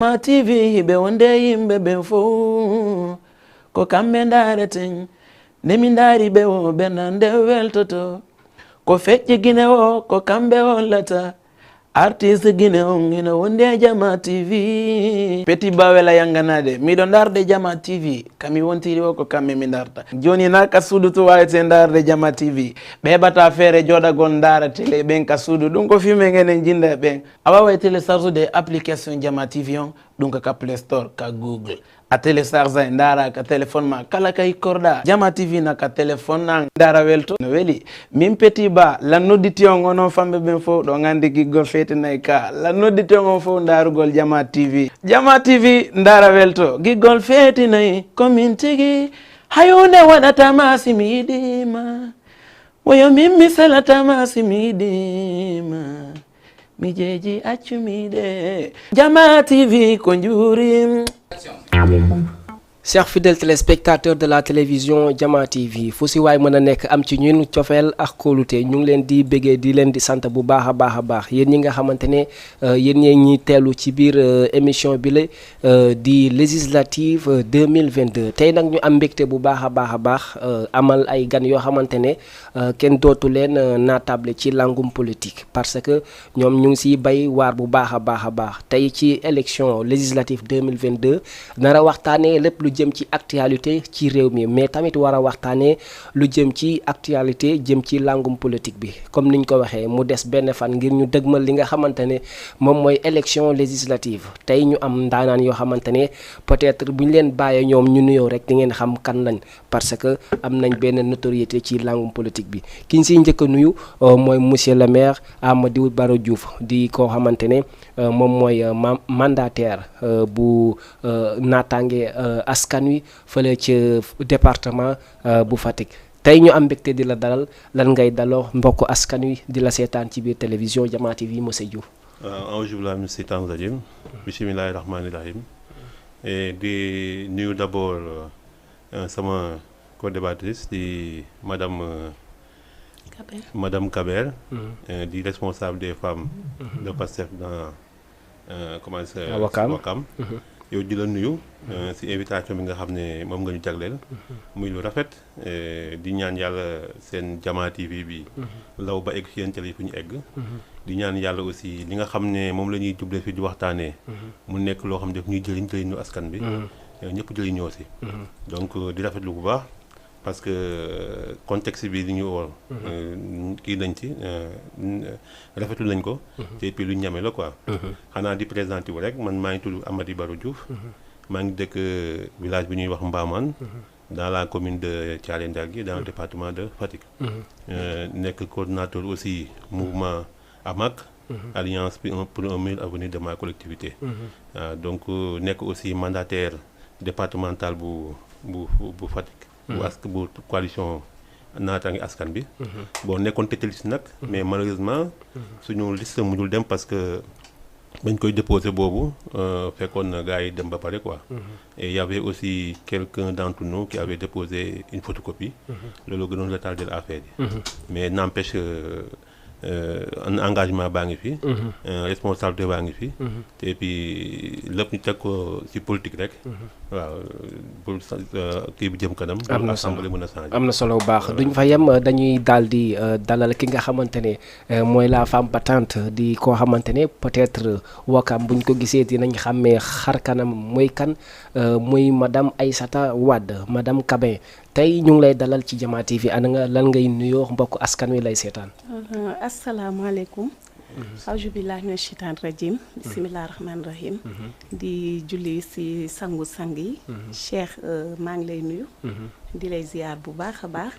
Jama TV hibe wonde yimbe ben fo ko kambe ndaaraten nemi ndaari be wo benande weltoto ko fecce gine o ko kambe hollata artiste gine on ina wonde Jama TV Petit Bawela yanganade miɗo darde Jama TV kami wontiri o ko kamɓe mi darta joni na ka suudu to wawete darde Jama TV ɓe heɓata feere joɗagol dara télé ɓen ka suudu ɗum ko filme ngenen jinda ɓen a wawa télécharge application Jama TV on ɗum ko ka Play Store ka Google a télécharge ndara ka téléphone ma kala kay korɗa Jama TV na ka téléphone na ndara welto no weeli min Petit Ba la nodditi on onon famɓe ɓen fof ɗo gandi giggol fetinayi ka la nodditi on fof ndarugol Jama TV ndara welto giggol fetinayi komin tigi hayunde waɗatama simi yiɗima woyo min mi salatama simi yiɗima mi jeeji accumiɗe Jama TV ko juurim. Chers fidèles téléspectateurs de la télévision Jama TV fu si waay mën a nekk am ci ñun cofeel ak kóolute ñu ngi leen di béggee di leen di sant bu baax a baax yéen ñi nga xamante ne yéen ñi teelu ci biir émission bi la di législative 2022 tey nag ñu am mbégte bu baax a baax amal ay gan yoo xamante ne kenn dootu leen naatable ci langum politique parce que ñoom ñu ngi siy bay waar bu baax a baax tey ci élection législative 2022 nara waxtaanee lépp lu jëm ci actualité ci réew mi mais tamit war a waxtaanee lu jëm ci actualité jëm ci langum politique bi comme niñ ko waxee mu des benn fan ngir ñu dëgmal li nga xamante ne moom mooy élection législative tey ñu am ndaanaan yoo xamante ne peut-être bu ñu leen bàyyee ñoom ñu nuyoo rek di ngeen xam kan lañ parce que am nañ benn notoriété ci langum politique bi ki ñu siy njëkk a nuyu mooy monsieur le maire Amadou Baro Diouf di koo xamante ne moom mooy mandataire bu naataange askan wi fële ci département bu Fatick tey ñu am mbégte di la dalal lan ngay daloo mbokk askan wi di la seetaan ci biir télévision Jama TV monsieur Diouf. Auzu billaahi mina sheytaani rajiim bismillaahi rahmaani rahiim di nuyu d'abord sama co-débattrice di madame Kaber di responsable des femmes de Pastef dans Wakam yow di la nuyu si invitation bi nga xam ne moom nga ñu jagleel muy lu rafet di ñaan yàlla seen Jama TV bi law ba egg si yéen télé fu ñu egg di ñaan yàlla aussi li nga xam ne moom la ñuy juble fi di waxtaanee mu nekk loo xam ne daf ñuy jëriñu askan bi ñëpp jëriñoo si donc di rafetlu bu baax parce que contexte bi li ñu woor kii nañ ci rafetlu nañ ko te puis lu ñame la quoi xanaa di présenté wu rek man maa ngi tudd Amadou Baro Diouf maa ngi dëkk village bi ñuy wax Mbamane dans la commune de Thialé Ndargui dans le département de Fatick nekk coordonnateur aussi mouvement AMAC Alliance pour un meilleur avenir de ma collectivité donc nekk aussi mandataire départemental bu Fatick bu coalition naataange askan bi bon nekkoon tête liste nag mais malheureusement suñu liste mujjul dem parce que bañ koy déposé boobu fekkoon na gars yi dem ba pare quoi et y avait aussi quelqu'un d'entre nous qui avait déposé une photocopie loolu gënoon retarder affaire yi mais n'empêche engagement baa ngi fi responsabilité baa ngi fi te puis lépp ñu teg ko ci politique rek waaw pour kii bi jëm kanam assemblée mën a changer am na solo bu baax duñ fa yem dañuy daal di dalal ki nga xamante ne mooy la femme battante di koo xamante ne peut-être Wakam buñ ko gisee dinañ xàmmee xar kanam mooy kan muy madame Aïssata Wade madame Kabin tey ñu ngi lay dalal ci Jama TV ana nga lan ngay nuyoo mbokk askan wi lay seetaan. asalaamaaleykum. awju billahi mina sheytaan rajim bisimilah rahmaani rahim di julli si sangu sang yi Cheikh maa ngi lay nuyu di lay ziar bu baax a baax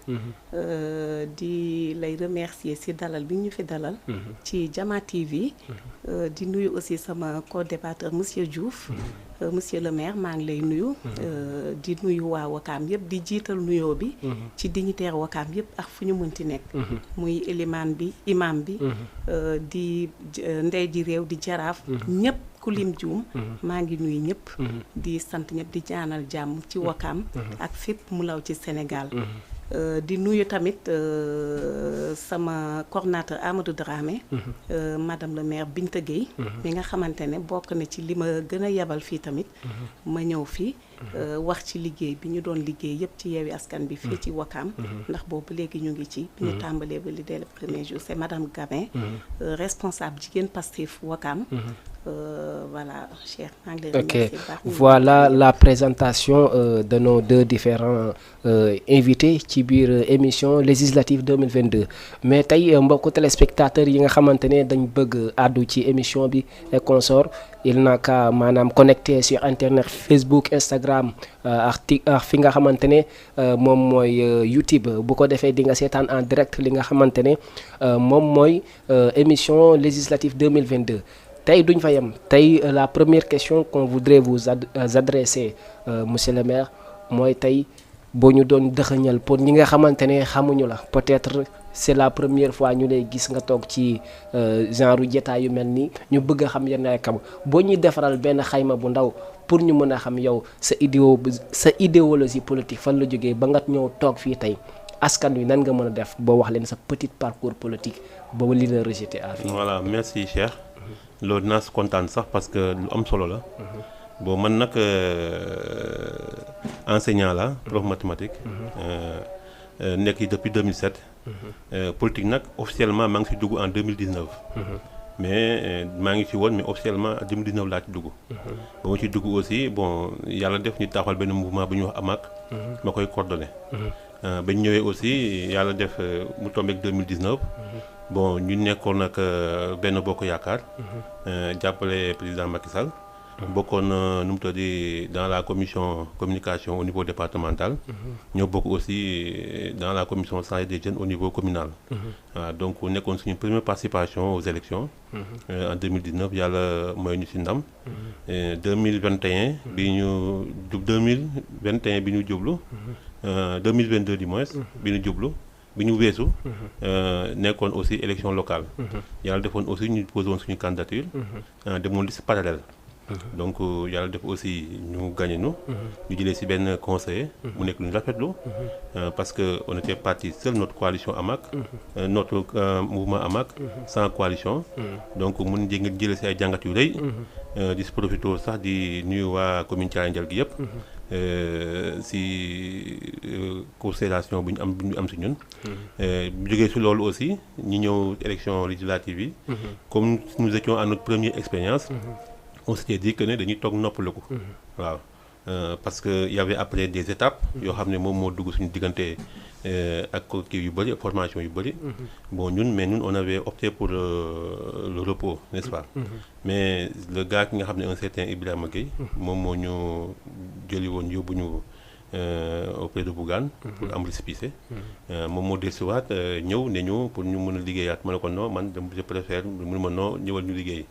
di lay remercier si dalal bi ñu fi dalal ci Jama TV di nuyu aussi sama co-débatteur monsieur Diouf monsieur le maire maa ngi lay nuyu di nuyu waa Wakaam yëpp di jiital nuyoo bi ci dignitaire Wakaam yëpp ak fu ñu mënti nekk muy élimaan bi imam bi di ndey ji réew di jaraaf ñëpp ku lim juum maa ngi nuyu ñëpp di sant ñëpp di ñaanal jàmm ci Wakaam ak fépp mu law ci Sénégal di nuyu tamit sama coordinateur Amadou Dramé madame le maire Binta Gueye mi nga xamante ne bokk na ci li ma gën a yebal fii tamit ma ñëw fii wax ci liggéey bi ñu doon liggéey yëpp ci Yewwi Askan bi fii ci Ouakam ndax boobu léegi ñu ngi ci bi ñu tàmbalee ba li dès le premier jour c'est madame Gabin responsable jigéen Pastef Ouakam voilà Cheikh maa ngi lay remercier baax. Voilà la présentation de nos deux différents invités ci biir émission législative 2022 mais tey mbokku téléspectateurs yi nga xamante ne dañ bëgg àddu ci émission bi et consort il n'a qu'à maanaam connecté sur internet Facebook Instagram ak fi nga xamante ne moom mooy YouTube bu ko defee di nga seetaan en direct li nga xamante ne moom mooy émission législative 2022 tey duñ fa yem tey la première question qu'on voudrait vous adresser monsieur le maire mooy tey boo ñu doon dëxëñal pour ñi nga xamante ne xamuñu la peut-être c'est la première fois ñu lay gis nga toog ci genre jotaay yu mel nii ñu bëgg a xam yenn ay kam boo ñuy defaral benn xayma bu ndaw pour ñu mën a xam yow sa idéologie politique fan la jógee ba nga ñëw toog fii tey askan wi nan nga mën a def boo wax leen sa petit parcours politique boobu li la rejeté à fii. Voilà merci Cheikh. loolu naa si kontaan sax parce que lu am solo la. bon man nag enseignant la prof mathématique. nekk depuis 2007. politique nag officiellement maa ngi si dugg en 2019. mais maa ngi ci woon mais officiellement 2019 laa ci dugg. ba ma ci dugg aussi bon yàlla def ñu taxawal benn mouvement bu ñuy wax AMAC. ma koy coordonné. ba ñu ñëwee aussi yàlla def mu tombé ak 2019. bon ñu nekkoon nag benn bokk yaakaar. jàppale président Macky Sall. bokkoon nu mu tudd dans la commission communication au niveau départemental. ñoo bokk aussi dans la commission santé des jeunes au niveau communal. waaw donc nekkoon suñu première participation aux élections. en 2019 yàlla mooy ñu ci ndam. 2021 bi ñu 2021 bi ñu jublu. 2022 du moins. bi ñu jublu. bi ñu weesu nekkoon aussi élection locale yàlla defoon aussi ñu posé woon suñu candidature demoon liste parallèle donc yàlla def aussi ñu gagné ñu jëlee ci benn conseiller mu nekk lu ñu rafetlu parce que on était parti seul notre coalition AMAC notre mouvement AMAC sans coalition donc mun nga jëlee ci ay jàngat yu rëy di ci profité sax di nuyu waa commune Thiaroye Ndial gi yëpp si considération bu ñu am si ñun. bu jógee si loolu aussi ñi ñëw élection législative yi. comme nous étions à notre première expérience. on s'était dit que ne dañuy toog noppaliku. waaw parce que y avait après des étapes. yoo xam ne moom moo dugg suñu diggante ak kii yu bëri formation yu bëri. bon ñun on avait opté pour le repos n'est-ce pas. mais le gars ki nga xam ne un certain Ibrahima Gueye. moom moo ñu jëli woon yóbbu ñu auprès de Bougane. pour am récépissé. moom moo dellusiwaat ñëw ne ñu pour ñu mën a liggéeyaat ma ne ko non man je préfère mu ma non ñëwal ñu liggéey.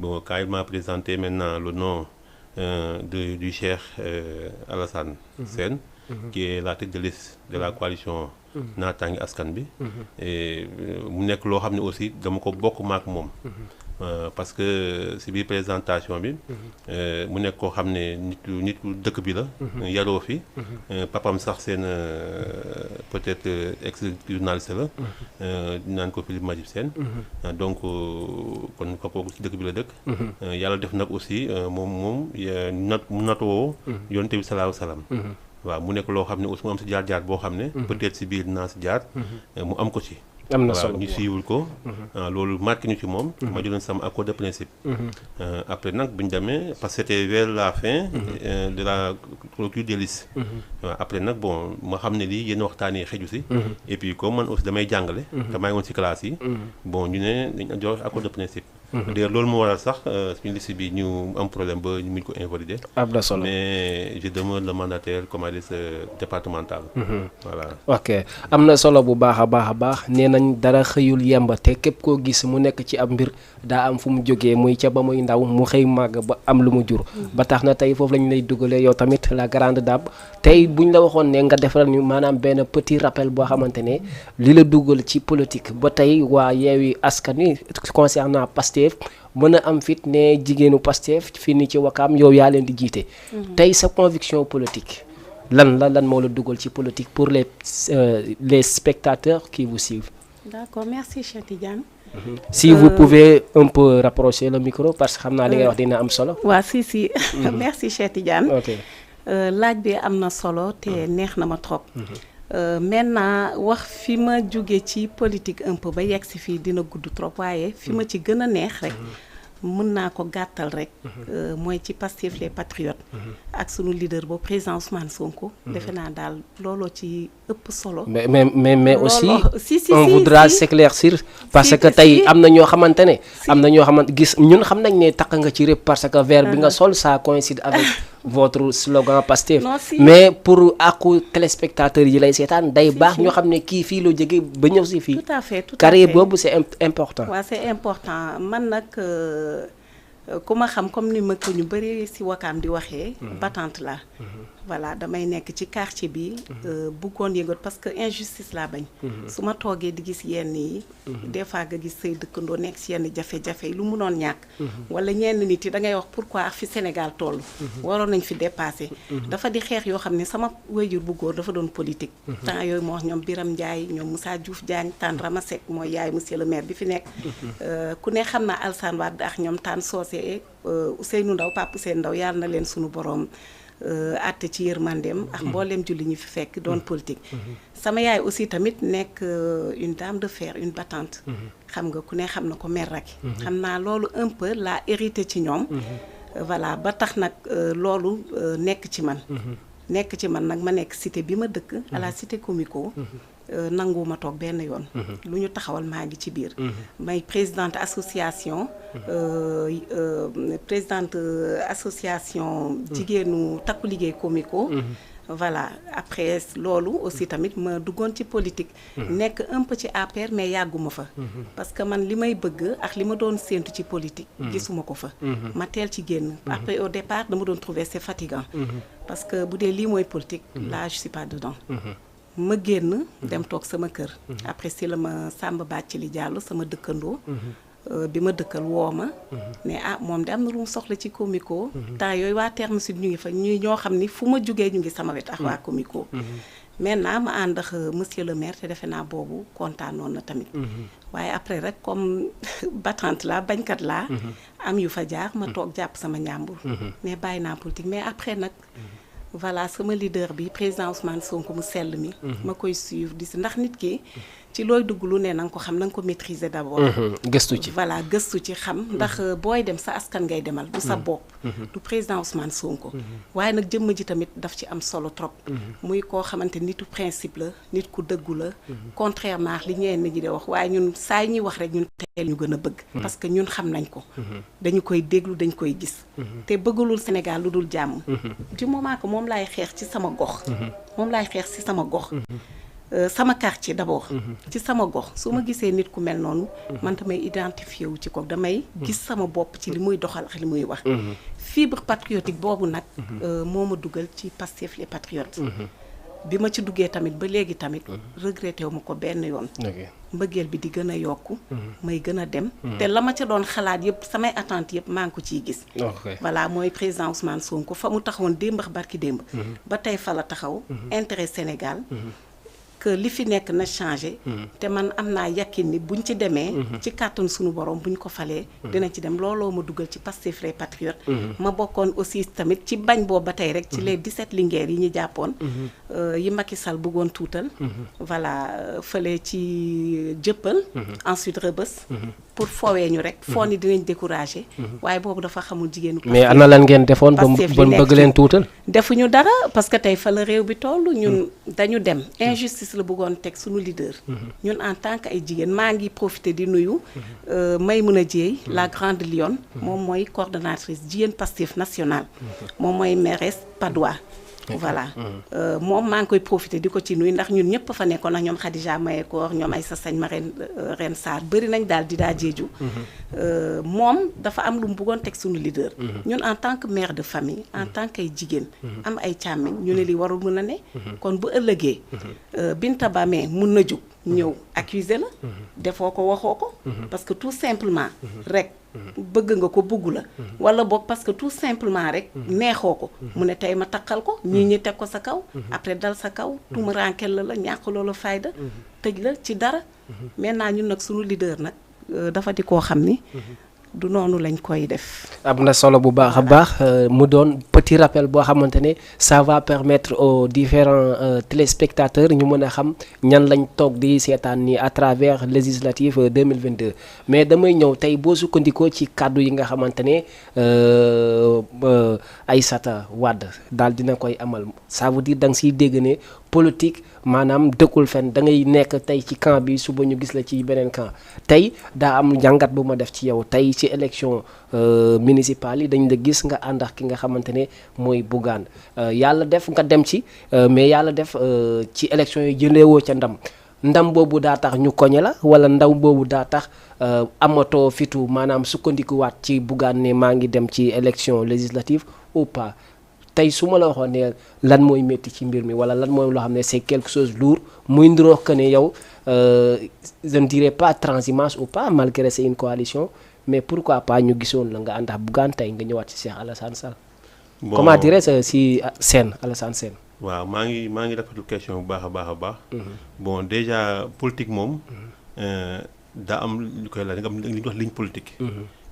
bon quand il m'a présenté maintenant le nom du Cheikh Alassane Sène. qui est la tête de liste de la coalition Naataanguy Askan bi. et mu nekk loo xam ne aussi dama ko bokk maak moom. parce que si biir présentation bi. mu nekk koo xam ne nit dëkk bi la. yaroo fi. papam sax seen peut-être ex journaliste la. naan ko Philippe Majib Sène. donc kon kooku si dëkk bi la dëkk. yàlla def nag aussi moom mu natoo yonent bi salaahu salaam. waaw mu nekk loo xam ne aussi mu am si jaar-jaar boo xam ne. peut-être si biir dinaa si jaar. mu am ko ci. am na solo ñu siiwul ko. loolu marqué ñu ci moom. ma jëloon sama accord de principe. après nag bu ñu demee parce que c'était vers la fin. de la clôture des listes. waaw après nag bon ma xam ne lii yenn waxtaan yi xeju si. et puis comme man aussi damay jàngale. te maa ngi woon si classe yi. bon ñu ne dañu jox accord de principe. d'ailleurs loolu moo waral sax suñu liste bi ñu am problème ba ñu mun ko invalider. am na solo mais je demeure le mandataire comment dire départemental. voilà. ok am na solo bu baax a baax nee nañ dara xëyul yemba te képp koo gis mu nekk ci ab mbir daa am fu mu jógee muy ca ba muy ndaw mu xëy màgg ba am lu mu jur. ba tax na tey foofu lañu lay dugalee yow tamit la grande dame tey buñ la waxoon ne nga defaral ñu maanaam benn petit rappel boo xamante ne li la dugal ci politique ba tey waa Yewwi Askan Wi concernant Pastef mën a am fit ne jigéenu Pastef fii nii ci Ouakam yow yaa leen di jiite. tey sa conviction politique lan moo la dugal ci politique pour les spectateurs qui vous suivent. D'accord, merci Cheikh Tidiane. Si vous pouvez un peu rapprocher le micro parce que xam naa li ngay wax dina am solo. waaw si merci Cheikh Tidiane. ok laaj bi am na solo te neex na ma trop. maintenant wax fi ma jóge ci politique un peu ba yegg si fii dina gudd trop waaye fi ma ci gën a neex rek mën naa ko gàttal rek mooy ci Pastef les Patriotes ak sunu leader boobu président Ousmane Sonko. defe naa daal looloo ci ëpp solo. mais aussi si on voudra s'éclaircir parce que tey am na ñoo xamante ne. am na ñoo xamante gis ñun xam nañ ne takk nga ci rëbb parce que vert bi nga sol ça coïncide avec votre slogan Pastef. mais pour àqu téléspectateurs yi lay seetaan day baax ñoo xam ne kii fii la jógee ba ñëw si fii. tout à fait carré boobu c'est important. waaw c'est important man nag ku ma xam comme ni ma ko ñu bëri si wakaam di waxee. battante la. voilà damay nekk ci quartier bi bëggoon yëngat parce que injustice laa bañ. su ma toogee di gis yenn yi. des fois nga gis say dëkkandoo nekk si yenn jafe-jafe yi lu mu doon ñàkk. wala ñenn nit yi da ngay wax pourquoi fi Sénégal toll. waroon nañ fi dépassé. dafa di xeex yoo xam ne sama wayjur bu góor dafa doon politique. temps yooyu moo wax ñoom Biram Ndiaye ñoom Moussa Diouf Diagne Tane Rama Seck mooy yaay monsieur le maire bi fi nekk. ku ne xam naa Alassane Wade ak ñoom Tane Socé Ousseynou Ndaw Pape Ousseynou Ndaw yàlla na leen sunu borom. àtte ci yërmandeem ak mboolem julli ñu fi fekk doon politique. sama yaay aussi tamit nekk une dame de fer une battante. xam nga ku ne xam na ko mère Racky. xam naa loolu un peu la hérité ci ñoom. voilà ba tax nag loolu nekk ci man. nekk ci man nag ma nekk cité bi ma dëkk. à la cité Comico. nanguwuma toog benn yoon. lu ñu taxawal maa ngi ci biir. may présidente association. jigéenu takku liggéey Comico. voilà après loolu aussi tamit ma duggoon ci politique. nekk un peu ci APR mais yàgguma fa. parce que man li may bëgg ak li ma doon séentu ci politique. gisuma ko fa. ma teel ci génn. après au départ dama doon trouver c'est fatigant. parce que bu dee lii mooy politique. là je suis pas dedans. ma génn dem toog sama kër. après si la ma Samba Bathily Diallo sama dëkkandoo. bi ma dëkkal woo ma. ne moom de am na lu mu soxla ci Comico. temps yooyu waa Terme Sud ñu ngi fa ñoo xam ni fu ma jugee ñu ngi sama wet ak waa Comico. maintenant ma ànd ak monsieur le maire te defe naa boobu kontaanoon na tamit. waaye après rek comme battante la bañkat laa. am yu fa jaar ma toog jàpp sama njàmbur. mais bàyyi naa politique mais après nag. voilà sama leader bi président Ousmane Sonko mu sell mi. ma koy suivre di si ndax nit ki ci looy dugg lu ne na nga ko xam na nga ko maîtriser d'abord. gëstu ci voilà gëstu ci xam ndax booy dem sa askan ngay demal du sa bopp. du président Ousmane Sonko. waaye nag jëmm ji tamit daf ci am solo trop. muy koo xamante nitu principe la nit ku dëggu la. contrairement li ñeen ñi di wax waaye ñun saa yi ñuy wax rek ñun teel ñu gën a bëgg. parce que ñun xam nañ ko. dañu koy déglu dañ koy gis. te bëggalul Sénégal lu dul jàmm. du moment que moom laay xeex ci sama gox. moom laay xeex ci sama gox. sama quartier d'abord. ci sama gox su ma gisee nit ku mel noonu. man damay identifié wu ci ko damay gis sama bopp ci li muy doxal ak li muy wax. fibre patriotique boobu nag. moo ma dugal ci Pastef les Patriotes. bi ma ci duggee tamit ba léegi tamit. regretté wu ma ko benn yoon. mbëggeel bi di gën a yokku. may gën a dem. te la ma ca doon xalaat yëpp samay attentes yëpp maa ngi ko ciy gis. voilà mooy président Ousmane Sonko fa mu taxawoon démb ak barki démb. ba tey fa la taxaw. intérêt Sénégal. que li fi nekk na changé. te man am naa yàqin ni buñ ci demee. ci kàttan suñu borom buñ ko falee. dina ci dem looloo ma dugal ci Pastef les Patriotes. ma bokkoon aussi tamit ci bañ boobu ba tey rek ci les 17 linguères yi ñu jàppoon. yi Macky Sall bëggoon tuutal. voilà fële ci jëppal. ensuite rëbës. pour foowee ñu rek. foo ni dinañ découragé. waaye boobu dafa xamul jigéenu. mais ana lan ngeen defoon ba bëgg leen tuutal. defuñu dara parce que tey fa la réew bi toll ñun dañu dem injustice la bëggoon teg suñu leader. ñun en tant que ay jigéen maa ngi profité di nuyu. Maymouna Dieye la grande lionne. moom mooy coordonnatrice jigéen Pastef national. moom mooy mairesse Padois. voilà moom maa ngi koy profité di ko ci nuyu ndax ñun ñëpp fa nekkoon ak ñoom Khadija Mahécor ñoom Aïssa Sagne ma ren Sarr bëri nañ daal di daa jeeju moom dafa am lu mu bëggoon teg suñu leader. ñun en tant que mère de famille en tant que ay jigéen am ay càmmiñ ñu ne li warul mën a ne kon bu ëllëgee Binta Bamé mun na jug ñëw accuser la defoo ko waxoo ko parce que tout simplement rek bëgg nga ko bëggu la wala boog parce que tout simplement rek neexoo ko mu ne tey ma takkal ko ñi teg ko sa kaw après dal sa kaw tuuma rankel la ñàkk loola fayda tëj la ci dara maintenant ñun nag suñu leader nag dafa di koo xam ni du noonu lañ koy def. am na solo bu baax a baax mu doon petit rappel boo xamante ne ça va permettre aux différents téléspectateurs ñu mën a xam ñan lañ toog di seetaan ni à travers législative 2022 mais damay ñëw tey boo sukkandikoo ci kàddu yi nga xamante ne Aïssata Wade daal dina koy amal ça veut dire da nga siy dégg ne politique maanaam dëkkul fen da ngay nekk tey ci camp bi suba ñu gis la ci beneen camp tey daa am njàngat bu ma def ci yow tey ci élection municipale yi dañ la gis nga ànd ak ki nga xamante ne mooy Bougane yàlla def nga dem ci mais yàlla def ci élection yi jëleewoo ca ndam boobu daa tax ñu koñe la wala ndaw boobu daa tax amatoo fitu maanaam sukkandikuwaat ci Bougane ne maa ngi dem ci élection législative ou pas tey su ma la waxoon ne lan mooy métti ci mbir mi wala lan mooy loo xam ne c'est quelque chose lourd muy ndiroo que ne yow je ne dirais pas transhumance ou pas malgré c'est une coalition mais pourquoi pas ñu gisoon la nga ànd ak Bougane tey nga ñëwaat ci Cheikh Alassane Sall. Bon, comment dirais-je si Sène Alassane Sène. waaw maa ngi rafetlu question bu baax a baax. bon déjà politique moom. daa am lu koy la da nga am li ñuy wax ligne politique.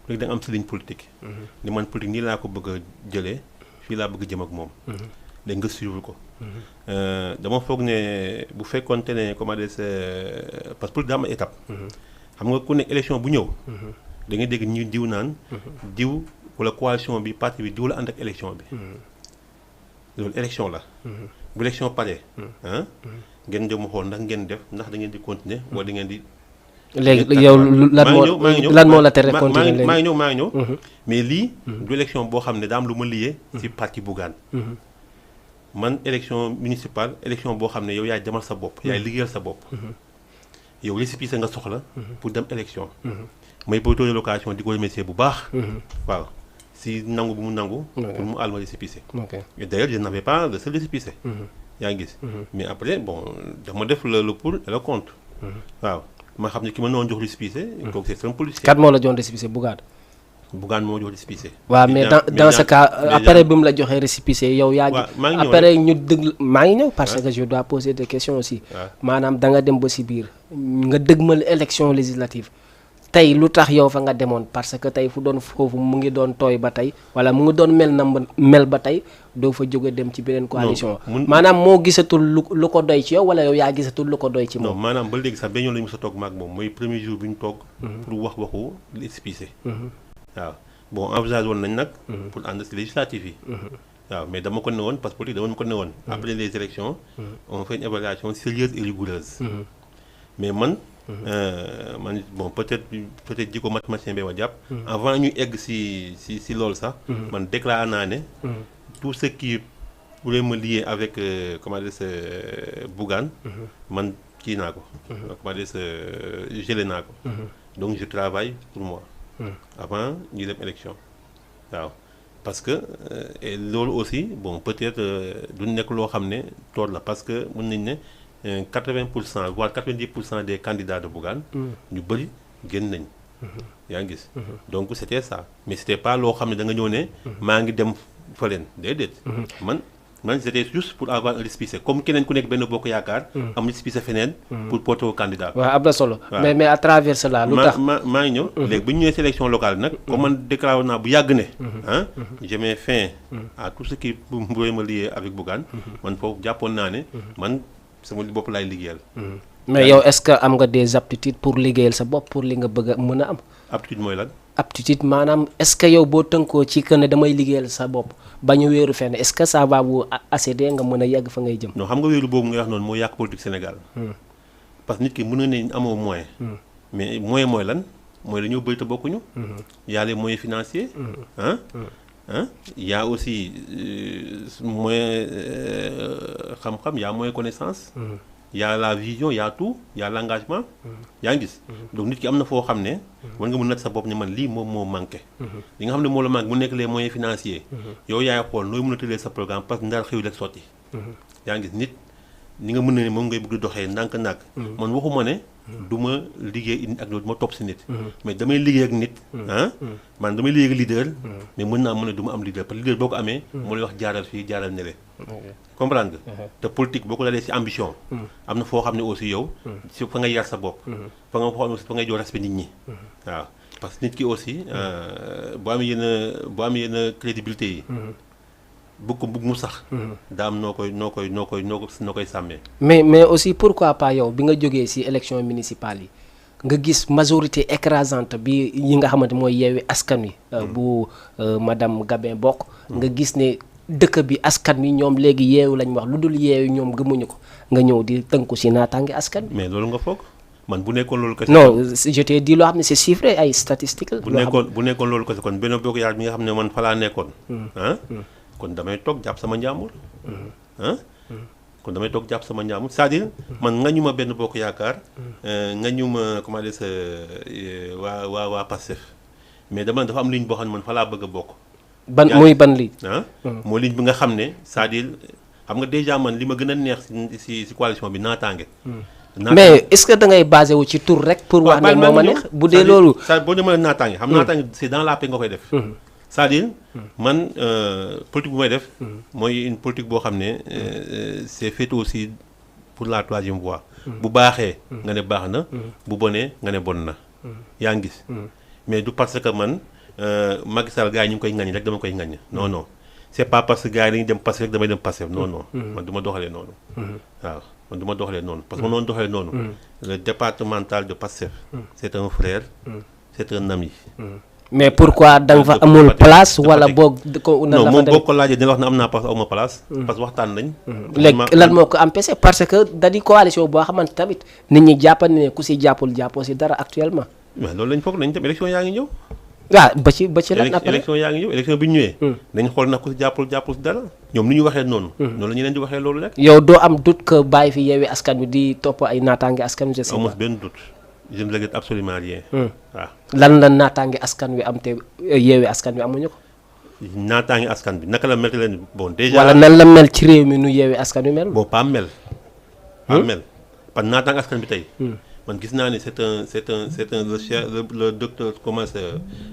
léegi da nga am sa ligne politique. ni man politique nii laa ko bëgg a jëlee. fii laa bëgg jëm ak moom. léegi nga suivre ko. dama foog ne bu fekkoonte ne comment dire parce que daa am étape. xam nga ku nekk élection bu ñëw. da ngay dégg ñu diw naan. diw wala coalition bi parti bi diw la ànd ak élection bi. loolu élection la. bu élection paree. ngeen jëm xool ndax ngeen def ndax da ngeen di continuer wala da ngeen di. léegi yow lan moo la tere continuer léegi maa ngi ñëw mais lii du élection boo xam ne daa am lu ma liyee ci parti Bougane man élection municipale élection boo xam ne yow yaay demal sa bopp yaay liggéeyal sa bopp yow récépissé nga soxla pour dem élection may profité de l'occasion di ko remercier bu baax waaw si nangu bu mu nangu pour mu àll ma récépissé et d'ailleurs je n'avais pas le seul récépissé yaa ngi gis mais après bon dama def le pour et le contre waaw ma xam ne ki ma noonu jox récépissé kooku c'est un policier. kat moo la jox récépissé Bougane moo jox récépissé. waaw mais dans ce cas après bi mu la joxee récépissé yow yaa ngi après ñu dëgg maa ngi ñëw parce que je dois poser des questions aussi maanaam da nga dem ba si biir nga dëgmal élection législative tey lu tax yow fa nga demoon parce que tey fu doon foofu mu ngi doon tooy ba tey wala mu ngi doon mel ba tey doo fa jóge dem ci beneen coalition maanaam moo gisatul lu ko doy ci yow wala yow yaa gisatul lu ko doy ci moom. non maanaam ba léegi sax benn yoon la ñu mës a toog maag moom mooy premier jour bi ñu toog pour wax waxu récépissé waaw bon envisage woon nañ nag pour ànd si législative yi waaw mais dama ko ne woon parce que politique dama ko ne woon après les élections on fait une évaluation sérieuse et rigoureuse mais man bon peut-être jikko mathématicien bi ma jàpp avant ñu egg si loolu sax man déclaré naa ne tout ce qui pourrait me lier avec comment dire Bougane man kii naa ko comment dire gelé naa ko donc je travaille pour moi avant ñu dem élection waaw parce que et loolu aussi bon peut-être du nekk loo xam ne tool la parce que mën nañ ne 80% voire 90% des candidats de Bougane ñu bëri génn nañ yaa ngi gis donc c'était ça mais c'était pas loo xam ne da nga ñëw ne maa ngi dem fa leen déedéet man c'était juste pour avoir un récépissé comme keneen ku nekk benn bokk yaakaar am récépissé feneen pour porter au candidat waaw am na solo mais à travers cela lu tax maa ngi ñëw léegi bu ñu ñëwee sélection locale nag comme man déclaré naa bu yàgg ne je mets fin à tout ce qui pourrait me lier avec Bougane man foofu jàppoon naa ne man sama bopp laay liggéeyal mais yow est-ce que am nga des aptitudes pour liggéeyal sa bopp pour li nga bëgg a mën a am aptitude mooy lan aptitude maanaam est-ce que yow boo tënkoo ci que ne damay liggéeyal sa bopp ba ñu wéeru fenn est-ce que ça va vous accéder nga mën a yegg fa ngay jëm non xam nga wéeru boobu nga wax noonu moo yàq politique Sénégal parce que nit ki mën na ne amoo moyen mais moyen mooy lan mooy dañoo bëri te bokkuñu y a les moyens financiers il y a aussi moyen xam-xam y a moyen connaissance il y a la vision il y a tout il y a l'engagement yaa ngi gis donc nit ki am na foo xam ne war nga mën natt sa bopp ne man lii moom moo manqué li nga xam ne moo la manqué mu nekk les moyens financiers yow yaay xool nooy mën a tëlee sa programme parce que ndaal xëy rek sotti yaa ngi gis nit ni nga mën na ne moom ngay bëgg doxee ndànk-ndànk man waxuma ne du ma liggéey ak loolu du ma topp si nit mais damay liggéey ak nit man damay liggéey ak leader mais mën naa mën ne du ma am leader parce que leader boo ko amee moo lay wax jaaral fii jaaral nele comprendre nga te politique boo ko dalee si ambition am na foo xam ne aussi yow si fa nga yar sa bopp fa nga xam ne aussi fa ngay jox respect nit ñi waaw parce que nit ki aussi boo amee yenn crédibilité yi bëgg ko bëgg mu sax daa am noo koy sàmmee mais aussi pourquoi pas yow bi nga jógee ci élection municipale yi nga gis majorité écrasante bi yi nga xamante mooy Yewwi Askan Wi bu madame Gabin bokk nga gis ne dëkk bi askan wi ñoom léegi yeewu lañ wax lu dul yeewu ñoom gëmuñu ko nga ñëw di tënku ci naataange askan wi. mais loolu nga foog man bu nekkoon loolu kese. non je t'ai dit loo xam ne c'est chiffré ay statistiques. bu nekkoon loolu kese kon Benno Bokk Yaakaar bi nga xam ne man fa laa nekkoon kon damay toog jàpp sama njàmbur kon damay toog jàpp sama njàmbur c'est-à-dire man nga ñu ma Benno Bokk Yaakaar nga ñu ma comment dire waa Pastef mais dafa am ligne boo xam ne man fa laa bëgg a bokk. ban ligne. mooy ligne bi nga xam ne c'est-à-dire xam nga déjà man li ma gën a neex ci coalition bi naataange. mais est-ce que da ngay basé wu ci tur rek. pour wax ne moo ma neex bu dee loolu. c'est-à-dire boo demee naataange xam naataange c'est dans la paix nga koy def. c'est-à-dire man politique bu may def. mooy une politique boo xam ne c'est fait aussi pour la troisième voie. bu baaxee nga ne baax na. bu bonee nga ne bon na. yaa ngi gis. mais du parce que man Macky Sall gars yi ñu ngi koy ŋaññi rek dama koy ŋaññi non non c'est pas parce que gars yi dañuy dem Pastef rek damay dem Pastef non non. man du ma doxalee noonu. waaw man du ma doxalee noonu parce que man noonu doxalee noonu. le départemental de Pastef. c'est un frère. c'est un ami. mais pourquoi da nga fa amul place wala boog. non moom boo ko laajee dina wax ne am naa place aw ma place. parce que waxtaan nañ. léegi lan moo ko empêché parce que da di coalition boo xamante tamit nit ñi jàpp ne ku si jàppul jàppoo si dara actuellement. mais loolu lañ foog nañ dem élection yaa ngi ñëw. waaw ba ci lan après élection yaa ngi ñëw élection bi ñu ñëwee. nañ xool nag ku si jàppul si dara. ñoom ni ñu waxee noonu. noonu la ñu leen di waxee loolu rek. yow doo am doute que bàyyi fi Yewwi Askan Wi di topp ay naataange askan wi. je sais pas amul benn doute je ne regrette absolument rien. waaw lan la naataange askan wi am te Yewwi Askan Wi amuñu ko. naataange askan bi naka la mel leen bon déjà. wala nan la mel ci réew mi nu Yewwi Askan Wi mel. bon pas mel. pas mel parce que naataange askan bi tey. man gis naa ne c'est un le docteur comment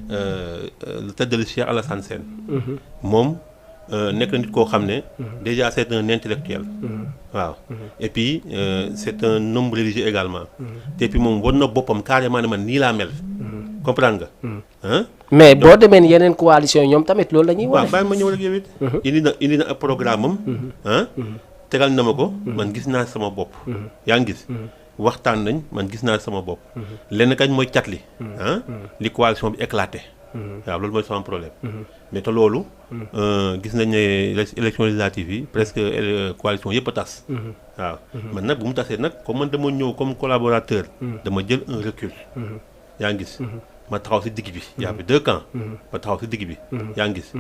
le tête de liste Cheikh Alassane Sène. moom nekk na nit koo xam ne. déjà c'est un intellectuel. waaw et puis c'est un homme religieux également. te puis moom won na boppam carrément ne man nii laa mel. comprendre nga. mais boo demee yeneen coalition ñoom tamit loolu la ñuy wax. waaw bàyyi ma ñëw rek yow it. indi na programme am. tegal na ma ko. man gis naa sama bopp. yaa ngi gis. waxtaan nañ man gis naa sama bopp. lenn kañ mooy cat li. li coalition bi éclaté. waaw loolu mooy sama problème. mais te loolu. gis nañ ne élection législative yi presque coalition yëpp a tas. waaw man nag bu mu tasee nag comme man dama ñëw comme collaborateur. dama jël un recul. yaa ngi gis. ma taxaw ci digg bi. y avait 2 camps. ma taxaw ci digg bi. yaa ngi gis.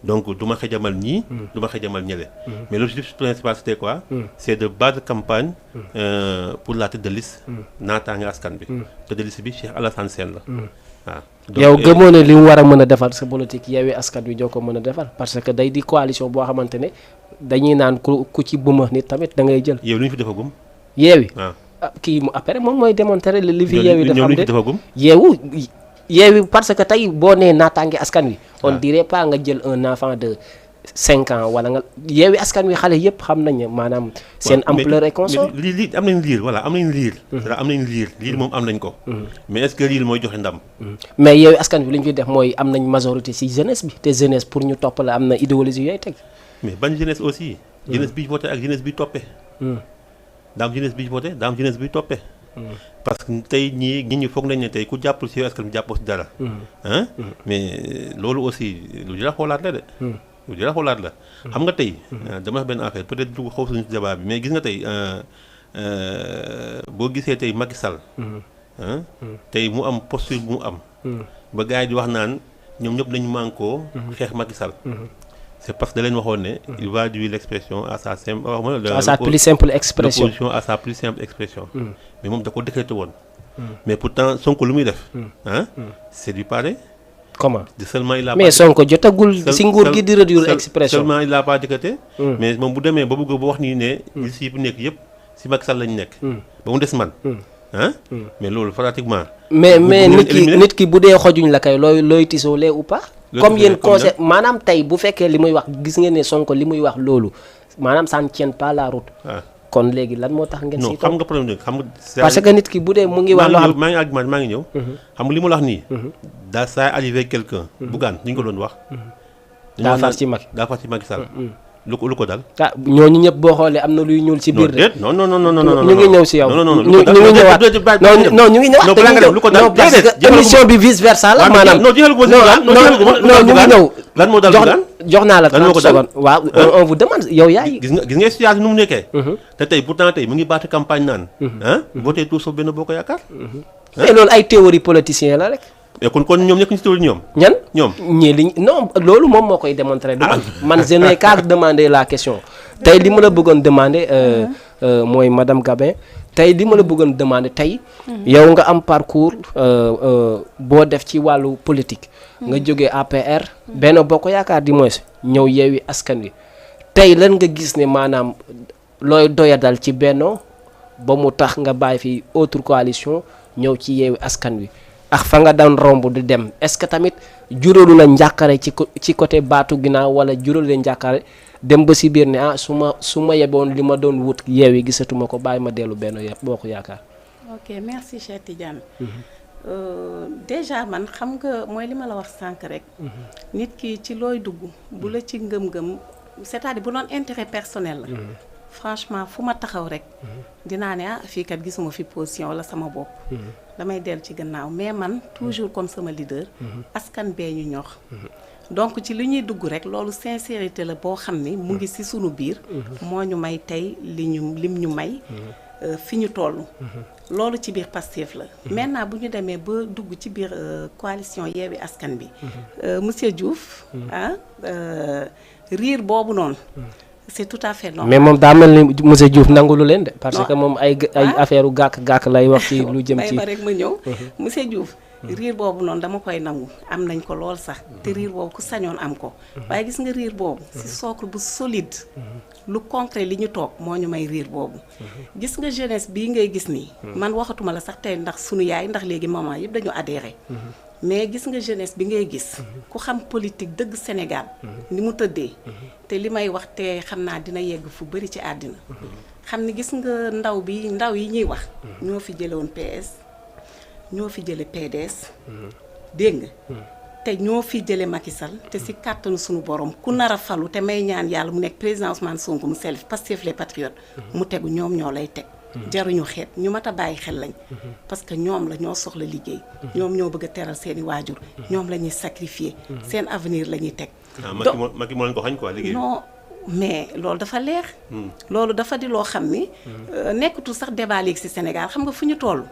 donc du ma xejamal ñii. du ma xejamal ñële. mais l'objectif principal c'était quoi. c'est de battre campagne. pour la tête de liste. naataange askan bi. tête de liste bi Cheikh Alassane Sène la. waaw donc yow gëmoo ne li mu war a mën a defar sa politique Yewwi Askan Wi joo ko mën a defar parce que day di coalition boo xamante ne dañuy naan ku ci buma nit tamit da ngay jël. yow lu ñu fi defagum. Yewwi. waaw kii mu après moom mooy démontrer li fi Yewwi dafa am ñoom lu ñu fi defagum. Yewwi parce que tey boo nee naataange askan wi. on dirait pas nga jël un enfant de 5 ans wala nga Yewwi Askan Wi xale yëpp xam nañ ne maanaam. seen ampleur et consort. mais lii am nañ liir voilà am nañ liir. am nañ liir moom am nañ ko. mais est-ce que liir mooy joxe ndam. mais Yewwi Askan Wi li ñu fi def mooy am nañ majorité ci jeunesse bi te jeunesse pour ñu topp la am na idéologie yooyu teg. mais ban jeunesse aussi. jeunesse bi voté ak jeunesse bi toppee. daam jeunesse bi voté daam jeunesse bi toppee. parce que tey ñi foog nañ ne tey ku jàppul ci askan bi jàppoo ci dara. mais loolu aussi lu jar a xoolaat la de. lu jar a xoolaat la. xam nga tey. dama wax benn affaire peut-être du xaw suñu débat bi mais gis nga tey boo gisee tey Macky Sall. tey mu am posture bu mu am. ba gars yi di wax naan ñoom ñëpp nañu mànkoo xeex Macky Sall. c'est parce que da leen waxoon ne. il va dire l'expression à sa simple. à sa plus simple expression l'opposition à sa plus simple expression. mais moom da ko décrété woon. mais pourtant Sonko lu muy def. c'est du pareil. comment seulement il a mais Sonko jotagul si nguur gi di réduire expression. seulement il a pas décrété. mais moom bu demee ba bëgg ba wax nii ne. liste yi bu nekk yëpp si Macky Sall lañ nekk. ba mu des man. ah mais loolu pratiquement. mais nit ki bu dee xojuñ la kay looy tisoolee ou pas. comme yéen conseil maanaam tey bu fekkee li muy wax gis ngeen ne Sonko li muy wax loolu maanaam ça ne tient pas la route. kon léegi lan moo tax ngeen. non xam nga problème bi xam nga. parce que nit ki bu dee mu ngi wax loo xam maa ngi ñëw. xam nga li mu la wax nii. daa saa arrivé quelqu'un. Bougane ni ñu ko doon wax. daa far ci Macky Sall. lu ko dal. ah ñooñu ñëpp boo xoolee am na luy ñuul ci biir de. non ñu ngi ñëw ci yow. non ñu ngi ñëwaat non ñu ngi ñëwaat. lu ko dal non parce que émission bi vice versa la maanaam. non ñu ngi ñëw. lan moo dal Bougane jox naa la 30 secondes waaw on vous demande yow yaay. gis nga situation nu mu nekkee. te tey pourtant tey mu ngi baati campagne naan. voté tout sauf Benno Bokk Yaakaar. mais loolu ay théorie politicien la rek. mais kon ñoom nekk ñu si théorie ñoom. ñoom ñii li non loolu moom moo koy démontrer du man je n'ai qu'à demander la question tey li ma la bëggoon demander mooy madame Gabin tey li ma la bëggoon demander tey yow nga am parcours boo def ci wàllu politique nga jógee APR Benno Bokk Yaakaar di moins ñëw Yewwi Askan Wi tey lan nga gis ne maanaam looy doyadal ci Benno ba mu tax nga bàyyi fi autre coalition ñëw ci Yewwi Askan Wi ak fa nga daan romb di dem est-ce que tamit juróolu la njàqare ci côté baatu ginnaaw wala juróolu la njàqare dem ba si biir ne su ma yeboon li ma doon wut Yewwi gisatuma ko bàyyi ma dellu Benno Bokk Yaakaar. ok merci Cheikh Tidiane. déjà man xam nga mooy li ma la wax sànq rek. nit ki ci looy dugg bu la ci ngëm-ngëm c'est-à-dire bu doon intérêt personnel la. franchement fu ma taxaw rek dinaa ne fii kat gisuma fi position wala sama bopp. damay dellu ci gannaaw mais man toujours comme sama leader. askan bee ñu ñor. donc ci li ñuy dugg rek loolu sincérité la boo xam ni mu ngi ci sunu biir. moo ñu may tey lim ñu may. fi ñu toll. loolu ci biir Pastef la. maintenant bu ñu demee ba dugg ci biir coalition Yewwi Askan bi. monsieur Diouf. riir boobu noonu. c'est tout à fait normal. mais moom daa mel ni monsieur Diouf nangulu leen de. parce que moom ay affaire u gàkk lay wax ci lu jëm ci. may ma rek ma ñëw monsieur Diouf. riir boobu noonu dama koy nangu am nañ ko lool sax te riir boobu ku sañoon am ko waaye gis nga riir boobu ci socle bu solide lu concret li ñu toog moo ñu may riir boobu gis nga jeunesse bii ngay gis nii man waxatuma la sax tey ndax sunu yaay ndax léegi maman yëpp dañu adhéré mais gis nga jeunesse bi ngay gis ku xam politique dëgg Sénégal ni mu tëddee te li may wax te xam naa dina yegg fu bari ci àddina xam ni gis nga ndaw yi ñuy wax ñoo fi jëlewoon PS ñoo fi jële PDS dégg nga te ñoo fi jële Macky Sall te si kàttanu suñu borom ku nar a falu te may ñaan yàlla mu nekk président Ousmane Sonko mu self Pastef les patriotes mu tegu ñoom ñoo lay teg jaruñu xeet ñu mat a bàyyi xel lañ parce que ñoom la ñoo soxla liggéey ñoom ñoo bëgg a teral seeni waajur ñoom la ñuy sacrifier seen avenir la ñuy teg Macky moo leen ko xañ quoi liggéey non mais loolu dafa leer loolu dafa di loo xam ni nekkatul sax débat léegi ci Sénégal xam nga fu ñu toll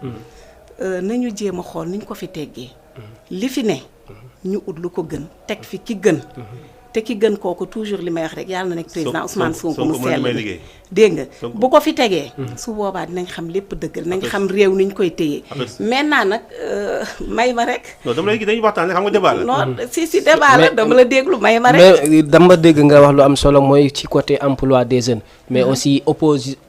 nañu jéem a xool ni ñu ko fi teggee li fi ne ñu ut lu ko gën teg fi ki gën te ki gën kooku toujours li may wax rek yàlla na nekk président Ousmane Sonko mu sell dégg nga bu ko fi tegee su boobaa dinañ xam lépp dëggal nañ xam réew ni ñu koy téyee maintenant nag may ma rek non dama lay dañuy waxtaan xam nga débat la non si débat la dama la déglu may ma rek mais dama dégg nga wax lu am solo mooy ci côté emploi des jeunes mais aussi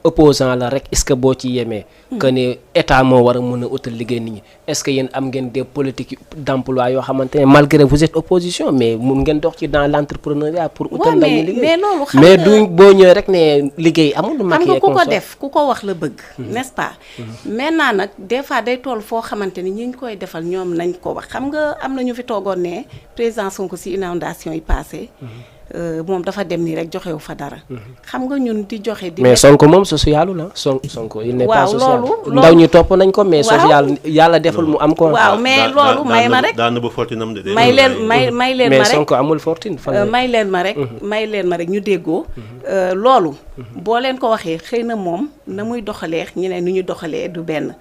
opposant la rek est-ce que boo ci yemee que ne état moo war a mën a utal liggéey nit ñi est-ce que yéen am ngeen des politiques d'emploi yoo xamante ne malgré vous êtes opposition mais mun ngeen dox ci dans l'entrepreneuriat pour utal ndaw ñi liggéey mais du boo ñëwee rek ne liggéey amul xam nga ku ko def ku ko wax la bëgg n'est-ce pas maintenant nag des fois day toll foo xamante ni ñi ñu koy defal ñoom nañ ko wax xam nga am na ñu fi toogoon ne président Sonko ci inondation yi passé moom dafa dem nii rek joxewu fa dara xam nga ñun di joxe di mais Sonko moom socialu la Sonko il n'est pas social loolu ndaw ñi topp nañ ko mais social yàlla deful mu am ko waaw mais loolu may ma rek daan na ba fortinam de may leen ma rek mais Sonko amul fortune may leen ma rek ñu déggoo loolu boo leen ko waxee xëy na moom na muy doxalee ñu ne nu ñu doxalee du benn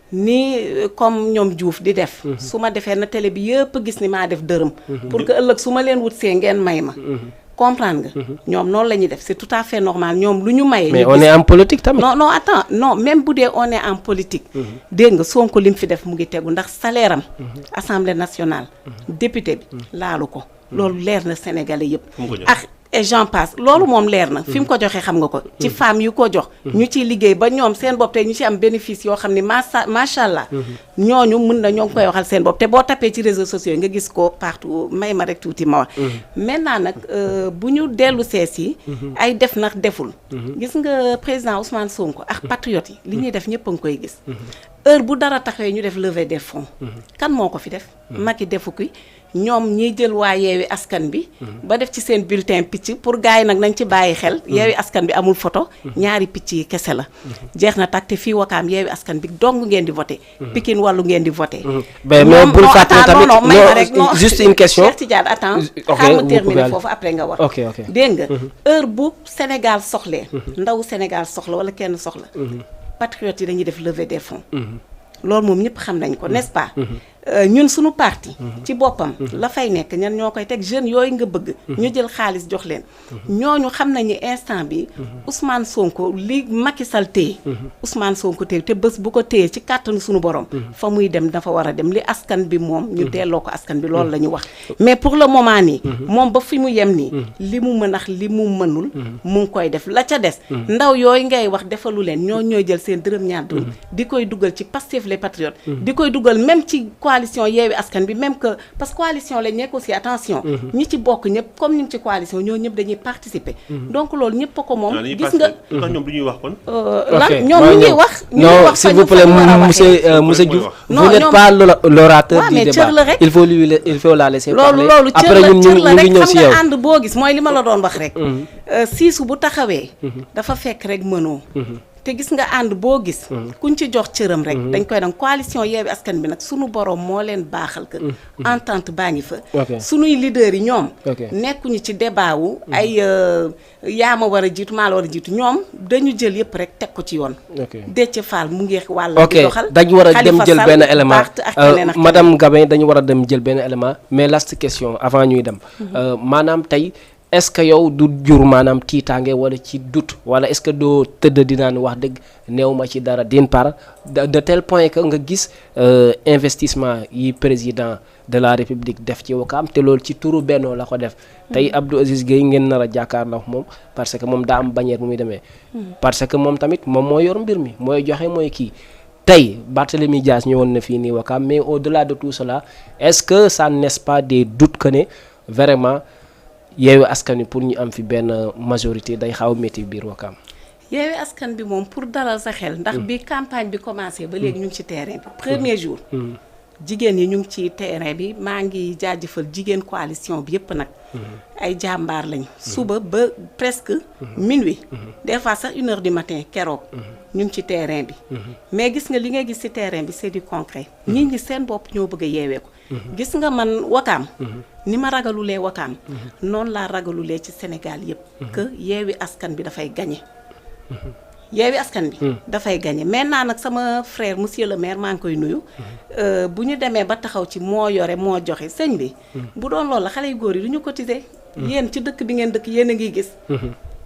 ni comme ñoom Diouf di def su ma defee na télé bi yëpp gis ni maa def dërëm pour que ëllëg su ma leen wut see ngeen may ma comprendre nga ñoom noonu la ñuy def c'est tout à fait normal ñoom lu ñu mayee mais on est en politique tamit non attends non même bu dee on est en politique dégg nga Sonko lim fi def mu ngi tegu ndax salaire am Assemblée nationale député bi laalu ko loolu leer na Sénégalais yëpp et j'en passe loolu moom leer na fi mu ko joxee xam nga ko ci femmes yu ko jox ñu ciy liggéey ba ñoom seen bopp tey ñu ci am bénéfice yoo xam ne macha allah ñooñu mën na ñoo ngi koy waxal seen bopp te boo tapee ci réseaux sociaux yi nga gis ko partout may ma rek tuuti ma wax maintenant nag bu ñu dellu sees yi ay def nag deful gis nga président Ousmane Sonko ak patriotes yi li ñuy def ñëpp a ngi koy gis heure bu dara taxawee ñu def levée des fonds kan moo ko fi def Macky defu ki ñoom ñiy jël waa yeewi askan bi ba def ci seen bulletin picc pour gars yi nag nañ ci bàyyi xel yeewi askan bi amul photo ñaari picc yi kese la jeex na tak te fii Wakaam yeewi askan bi dong ngeen di voté Pikine Wallu ngeen di voté mais bul fàtte tamit non may ma rek non juste une question Cheikh Tidiane attends xaar ma terminer foofu après nga wax dégg nga heure bu Sénégal soxlee ndaw Sénégal soxla wala kenn soxla patriotes yi dañuy def levée des fonds loolu moom ñëpp xam nañ ko n'est-ce pas ñun suñu parti ci boppam la fay nekk ñan ñoo koy teg jeunes yooyu nga bëgg ñu jël xaalis jox leen ñooñu xam nañu instant bi Ousmane Sonko li Macky Sall téye Ousmane Sonko téye te bés bu ko téye ci kàttanu suñu borom fa muy dem dafa war a dem li askan bi moom ñu delloo ko askan bi loolu la ñu wax mais pour le moment nii moom ba fi mu yem nii li mu mën ak li mu mënul mu ngi koy def la ca des ndaw yooyu ngay wax defalu leen ñooy jël seen dërëm ñaar dërëm di koy dugal ci Pastef les patriotes di koy dugal même ci coalition yeewi askan bi même que parce que coalition lañ nekk aussi attention ñi ci bokk ñëpp comme ñu ngi ci coalition ñoo ñëpp dañuy participer donc loolu ñëpp a ko moom gis nga ñoom du ñuy wax kon lan ñoom ñu ngi wax non s'il vous plaît monsieur Diouf vous n'êtes pas l'orateur du débat il faut la laisser parler loolu après ñun ñu ngi ñëw si yow xam nga ànd boo gis mooy li ma la doon wax rek siisu bu taxawee dafa fekk rek mënoo te gis nga ànd boo gis kuñ ci jox cëram rek dañ koy dang coalition yeewi askan bi nag sunu borom moo leen baaxal que entente baa ngi fa sunuy leaders yi ñoom nekkuñu ci débat wu ay yaa ma war a jiitu maa la war a jiitu ñoom dañu jël yëpp rek teg ko ci yoon Déthié Fall mu ngi wàll di doxal dañu war a dem jël benn élément madame Gabin dañu war a dem jël benn élément mais last question avant ñuy dem maanaam tey est-ce que yow du jur maanaam tiitaange wala ci doute wala est-ce que doo tëdd dinaan wax dëgg néew ma ci dara d'une part de tel point que nga gis investissement yi président de la république def ci Wakaam te loolu ci turu Benno la ko def tey Abdou Aziz Gueye ngeen nar a jàkkaarloo moom parce que moom daa am bannière bu muy demee parce que moom tamit moom moo yor mbir mi mooy joxe mooy kii tey Barthélémy Dias ñëwoon na fii nii Wakaam mais au-delà de tout cela est-ce que ça n'est pas des doutes que ne vraiment yeewi askan bi pour ñu am fi benn majorité day xaw a métti biir Wakaam yeewi askan bi moom pour dalal sa xel ndax bi campagne bi commencé ba léegi ñu ngi ci terrain bi premier jour jigéen yi ñu ngi ci terrain bi maa ngi jaajëfal jigéen coalition bi yëpp nag ay jàmbaar lañ suba ba presque minuit des fois sax 1h du matin keroog ñu ngi ci terrain bi mais gis nga li ngay gis ci terrain bi c'est du concret nit ñi seen bopp ñoo bëgg a yeewee ko gis nga man Wakaam ni ma ragalulee Wakaam noonu laa ragalulee ci Sénégal yëpp que yeewi askan bi dafay gagner yeewi askan bi dafay gagner maintenant nag sama frère monsieur le maire maa ngi koy nuyu bu ñu demee ba taxaw ci moo yore moo joxe sëñ bi bu doon loolu la xale yu góor yi du ñu cotiser yéen ci dëkk bi ngeen dëkk yéen a ngi gis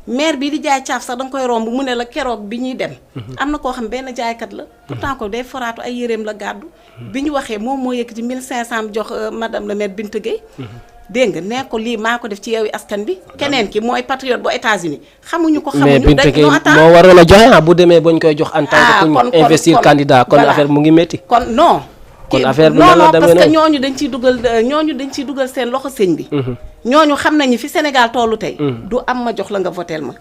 maire bi di jaay caaf sax da nga koy romb mu ne la keroog bi ñuy dem am na koo xam benn jaaykat la pourtant ko day foraatu ay yéreem la gàddu bi ñu waxee moom moo yëkkati 1500 jox madame le maire Binta Gueye dégg nga nee ko lii maa ko def ci yeewi askan bi keneen ki mooy patriote bu États-Unis xamuñu ko xamuñu mais Binta Gueye moo waroon a joxe bu demee bañ koy jox en tant que kuñ investir candidat kon affaire mu ngi métti kon non kon affaire bi non parce que ñooñu dañ ciy dugal seen loxo sëñ bi ñooñu xam nañu fi Sénégal tollu tey du am ma jox la nga voteel ma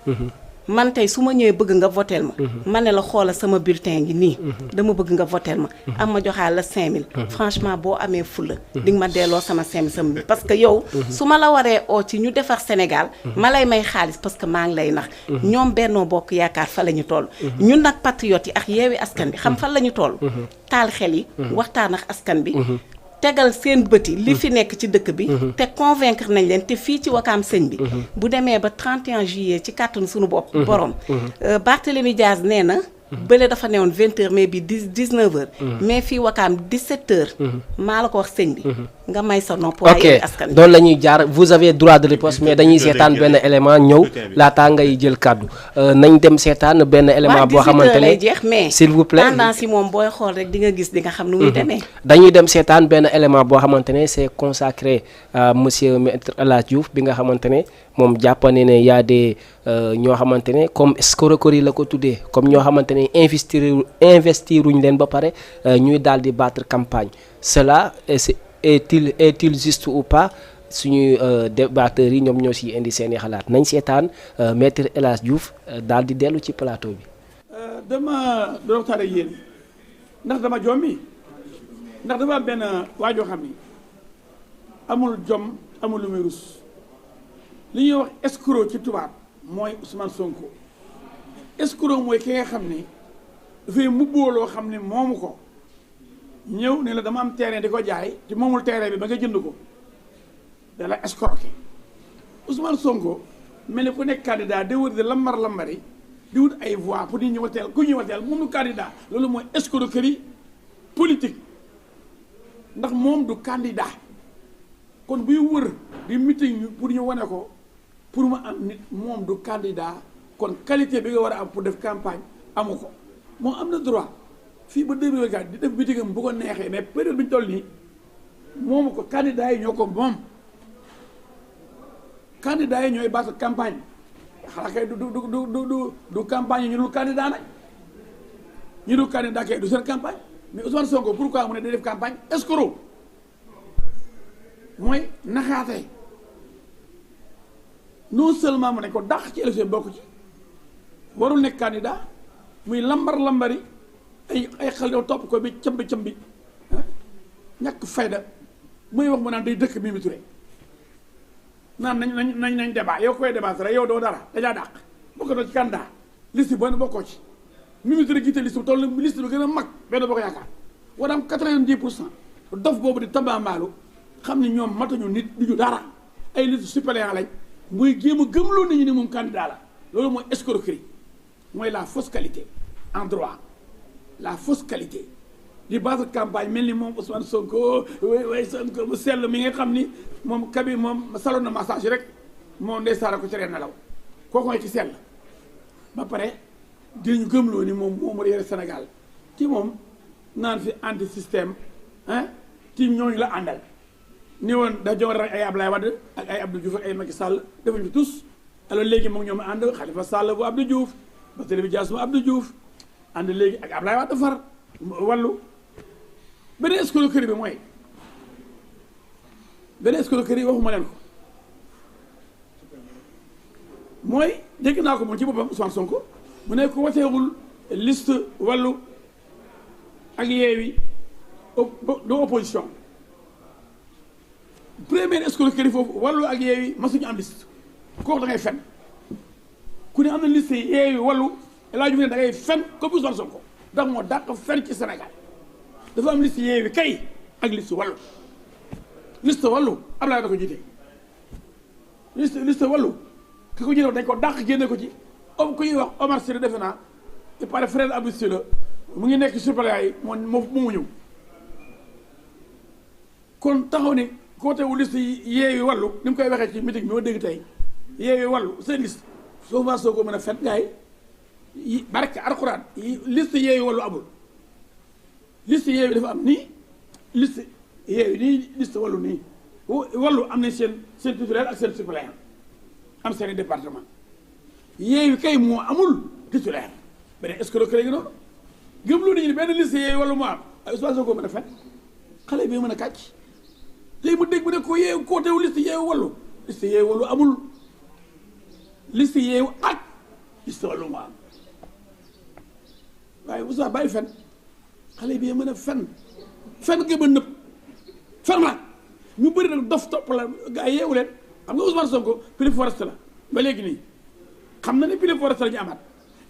man tey su ma ñëwee bëgg nga voteel ma ma ne la xoolal sama bulletin ngi nii dama bëgg nga voteel ma am ma joxaal la 5000 franchement boo amee fulla di nga ma delloo sama 5000 parce que yow su ma la waree oo ci ñu defar Sénégal ma lay may xaalis parce que maa ngi lay nax ñoom Benno Bokk Yaakaar fa la ñu toll ñun nag patriotes yi ak yeewi askan bi xam fan la ñu toll taal xel yi waxtaan ak askan bi tegal seen bëti li fi nekk ci dëkk bi te convaincre nañ leen te fii ci Wakaam sëñ bi bu demee ba 31 juillet ci kàttanu suñu bopp borom Barthélémy Dias nee na bële dafa newoon 20h mais bi 19h mais fii Wakaam 17h maa la ko wax sëñ bi nga may sa nopp waaye askan wi. doon la ñuy jaar vous avez droit de réponse mais dañuy seetaan benn élément ñëw laataa ngay jël kàddu nañ dem seetaan benn élément boo xamante ne lay jeex mais s'il vous plaît tendance yi moom booy xool rek di nga gis di nga xam nu muy demee. dañuy dem seetaan benn élément boo xamante ne c'est consacré à monsieur Maître El Hadj Diouf bi nga xamante ne moom jàppane ne y a des ñoo xamante ne comme escroquerie la ko tuddee comme ñoo xamante ne investiruñ leen ba pare ñuy daal di battre campagne cela est-il juste ou pas suñuy débatteurs yi ñoom ñoo siy indi seeni xalaat nañ seetaan Maître El Hadj Diouf daal di dellu ci plateau bi. dama doon waxtaan ak yéen ndax dama jommi ndax dafa am benn waajoo xam ni amul jom amul lu muy rus li ñuy wax escroc ci tubaab mooy Ousmane Sonko escroc mooy ki nga xam ni dafay mbubboo loo xam ne moomu ko ñëw ne la dama am terrain di ko jaay ci moomul terrain bi ba nga jënd ko da la escroquer Ousmane Sonko mel ni ku nekk candidat di wër di lambari di wut ay voix pour nit ñi wateel ku ñuy wateel moom du candidat loolu mooy escroquerie politique ndax moom du candidat kon buy wër di meeting pour ñu wane ko pour mu am nit moom du candidat kon qualité bi nga war a am pour def campagne amu ko moom am na droit fii ba 2024 di def bitigam bu ko neexee mais période bi ñu toll nii moomu ko candidat yi ñoo ko moom candidat yi ñooy baat campagne xanaa kay du campagne yi ñu dul candidat nag ñu dul candidat kay du seen campagne mais Ousmane Sonko pourquoi mu ne day def campagne escroc mooy naxaate non seulement mu ne ko dàq ci élection bokk ci warul nekk candidat muy lambari ay xel yow topp ko bi cambi ñàkk fayda muy wax mu naan day dëkk Mimi Touré naan nañ débat yow koy débat rek yow doo dara dajaa dàq bokkatoo ci candidat liste boo ne bokkoo ci Mimi Touré jiite liste bu toll na liste bi gën a mag benn boo ko yaakaar war a am 90% dof boobu di tambaambaalu xam ne ñoom matuñu nit duñu dara ay liste suppléant lañ muy jéem a gëmloo nañu ne moom candidat la loolu mooy escroquerie mooy la fausse qualité en droit la fausse qualité di base campagne mel ni moom Ousmane Sonko way Sonko mu sell mi nga xam ni moom kabi moom salon na massage rek moom ndey saara ko ci reen nelaw kooku mooy ci sell ba pare dinañu gëmloo ni moom moo yore Sénégal ci moom naan fi anti système ci ñooñu la àndal ni woon da jox rek ay Ablaye Wade ak ay Abdou Diouf ak ay Macky Sall defuñu fi tous alors léegi moom ñoom ànd Khalifa Sall bu Abdou Diouf Barthélémy Dias bu Abdou Diouf ànd léegi ak Ablaye Wade far wàllu beneen escroquerie bi mooy beneen escroquerie waxuma leen ko mooy dégg naa ko moom ci boppam Ousmane Sonko mu ne ko wateewul liste wàllu ak yeewi de opposition première escroquerie foofu wàllu ak yeewi masuñu am liste kooku da ngay fen ku ne am na liste yeewi wàllu El Hadj Diouf ne da ngay fen comme Ousmane Sonko ndax moo dàq fen ci Sénégal dafa am liste yeewi kay ak liste wàllu Ablaye da ko jiite liste wàllu ki ko jiite dañ ko dàq génne ko ci ku ñuy wax Omar Sy defe naa il paraît frère Abdou Sy la mu ngi nekk suppléant yi moo mu ñëw kon taxaw ni côté wu liste yeewi wàllu ni mu koy waxee ci meeting bi ma dégg tey yeewi wàllu seen liste souvent soo ko mën a fen gaay yi barke alxuraan liste yeewi wàllu amul liste yeewi dafa am nii liste yeewi nii liste wàllu nii wàllu am nañ seen titulaire ak seen suppléant am seen département yeewi kay moo amul titulaire beneen escroquerie gi noonu gëm lu nañu ne benn liste yeewi wàllu moo am ay Ousmane Sonko mën a fen xale bi mën a kàcc tey mu dégg bu ne ko yeewu côté wu liste yeewu wàllu amul liste yeewu ak liste wàllu moo am waaye Ousmane bàyyi fen xale bi mën a fen nga ba nëpp fen la ñu bëri nag dof topp la gaa yi yeewu leen xam nga Ousmane Sonko prix forest la ba léegi nii xam na ne prix forest la ñu amaat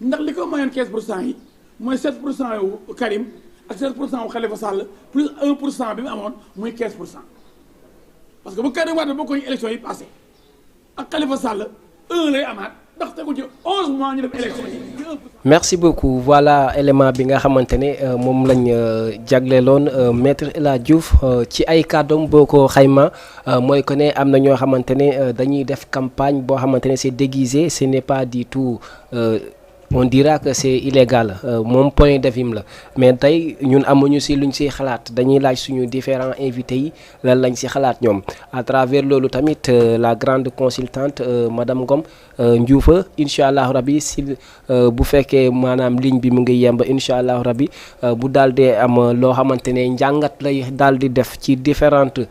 ndax li ko mayoon 15% yi mooy 7% yu Karim ak 7% wu Khalifa Sall plus 1% bi mu amoon muy 15%. parce que bu Karim Wade bokkoon élection yi passé ak Khalifa Sall 1 lay amaat ndax tegu ci 11 moment ñu def élection yi. merci beaucoup voilà élément bi nga xamante ne moom lañ jagleeloon maître El Hadj Diouf ci ay kàddoom boo ko xayma mooy que ne am na ñoo xamante ne dañuy def campagne boo xamante ne c'est déguisé ce n'est pas du tout on dira que c'est illégal moom point de vue la mais tey ñun amuñu si luñ siy xalaat dañuy laaj suñu différents invités yi lan lañ si xalaat ñoom à travers loolu tamit la grande consultante madame Ngom Ndioufa incha allahu rabi si bu fekkee maanaam ligne bi mu ngi yemb incha allahu rabi bu daal di am loo xamante ne njàngat lay daal di def ci différentes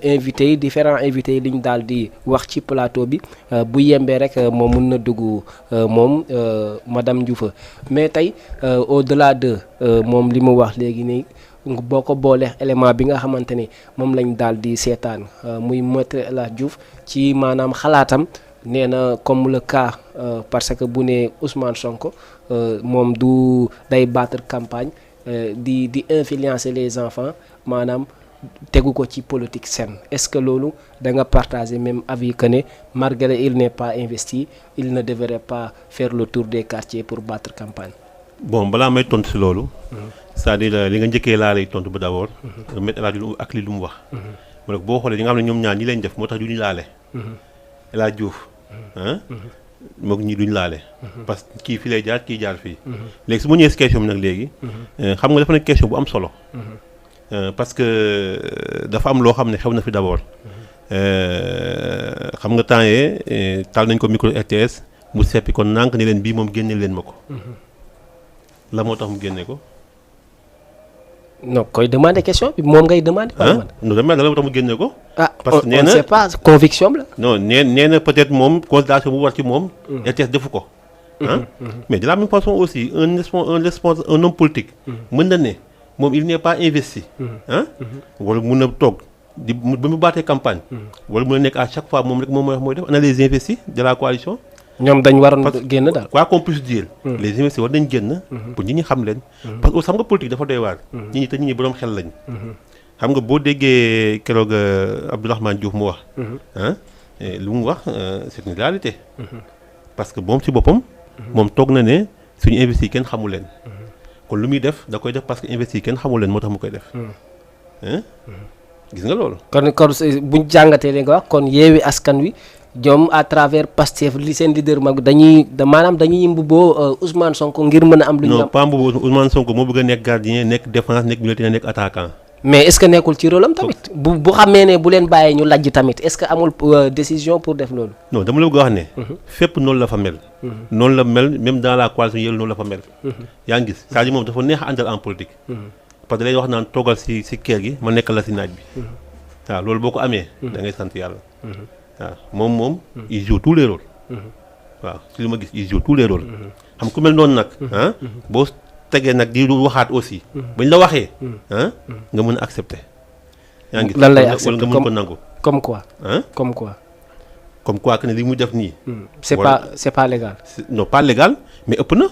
invités yi différents invités yi liñ daal di wax ci plateau bi bu yembee rek moom mun na dugg moom madame Ndioufa mais tey au-delà de moom li mu wax léegi nii boo ko boolee élément bi nga xamante ni moom lañ daal di seetaan muy maître El Hadj Diouf ci maanaam xalaatam nee na comme le cas parce que bu ne Ousmane Sonko moom du day battre campagne di influencer les enfants maanaam tegu ko ci politique saine est-ce que loolu da nga partager même avis que ne malgré il n'est pas investi il ne devrait pas faire le tour des quartiers pour battre campagne. bon balaa may tontu si loolu. c'est-à-dire li nga njëkkee laa lay tontu ba d'abord. maître El Hadj Diouf ak li lu mu wax. mu ne boo xoolee ñi nga xam ne ñoom ñaar ñi lañ def moo tax du ñu laale. El Hadj Diouf. moom ñi duñ laale. parce que kii fii lay jaar kii jaar fii. léegi su ma ñëwee si question bi nag léegi. xam nga dafa nekk question bu am solo. parce que dafa am loo xam ne xew na fi d'abord. xam nga temps yee taal nañ ko micro RTS mu seppi kon nànk ni leen bii moom génne leen ma ko. la moo tax mu génne ko. non koy demander question bi moom ngay demander. non dama la moo tax mu génne ko. parce que nee na on ne sait pas conviction la. non nee na peut-être moom considération bu war ci moom. RTS defu ko. mais de la même façon aussi un homme politique. mën na ne moom il n'est pas investi. wala mun na toog di ba mu baatee campagne. wala mun na nekk à chaque fois moom rek moom mooy wax mooy def ana les investis de la coalition. ñoom dañ waroon génn daal. quoi qu'on puisse dire. les investis war nañ génn. pour nit ñi xam leen. parce que xam nga politique dafa doy waar. nit ñi te nit ñi boroom xel lañ. xam nga boo déggee keroog Abdourahmane Diouf mu wax. lu mu wax c'est une réalité. parce que moom ci boppam. moom toog na ne suñu investis kenn xamu leen. kon lu muy def da koy def parce que investis kenn xamu leen moo tax mu koy def. gis nga loolu. kon buñ jàngatee li nga wax kon Yewwi Askan Wi. ñoom à travers Pastef li seen leader mag maanaam dañuy mbubboo Ousmane Sonko ngir mën a am. lu ñu am non pas mbubboo Ousmane Sonko moo bëgg a nekk gardien nekk défense nekk militaire nekk attaquant. mais est-ce que nekkul ci rôle am tamit. bu xamee ne bu leen bàyyee ñu lajj tamit est-ce que amul décision pour def loolu. non dama la bëgg a wax ne. fépp noonu la fa mel. noonu la mel même dans la coalition Yewwi noonu la fa mel. yaa ngi gis c'est-à-dire moom dafa neex a àndal en politique. parce que da lay wax naan toogal si kër gi ma nekkal la si naaj bi. waaw loolu boo ko amee. da ngay sant yàlla. waaw moom il joue tous les rôles. waaw ci li ma gis il joue tous les rôles. xam ku mel noonu nag. boo tegee nag di waxaat aussi. bañ la waxee. nga mën a accepter. yaa ngi lan lay accepter wala nga mën ko nangu. comme quoi. comme quoi. comme quoi que ne li mu def nii. c'est pas légal. non pas légal mais ëpp na.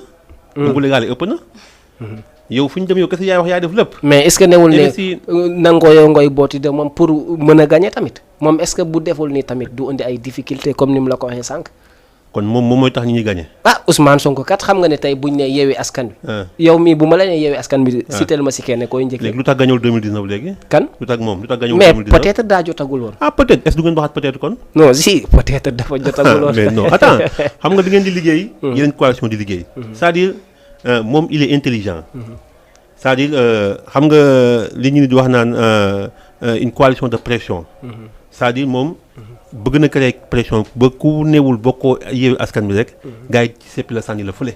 bu légal yi ëpp na. yow fu ñu dem yow kese yaay wax yaa def lépp. mais est-ce que newul ne nangoo yow ngoy booti de moom pour mën a gagner tamit moom est-ce que bu deful nii tamit du indi ay difficultés comme ni mu la ko waxee sànq. kon moom mooy tax ñi ñuy gagner. Ousmane Sonko kat xam nga ne tey buñ ne Yewwi Askan Wi. yow mii bu ma la nee Yewwi Askan Wi. citeel ma si kenn koy njëkkee. léegi lu tax gañewul 2019 léegi. kan lu tax gañewul 2019 mais peut-être daa jotagul woon. peut-être est-ce que du ngeen waxaat peut-être kon. non si peut-être dafa jotagul woon. mais non attends xam nga di ngeen di liggéey. yeneen coalition di liggéey. c'est-à-dire moom il est intelligent. c'est-à-dire xam nga li ñu di wax naan une coalition de pression. c'est-à-dire moom bëgg na créer pression ba ku newul bokkoo Yewwi Askan Wi rek. gars yi ci seppi la sànni la fële.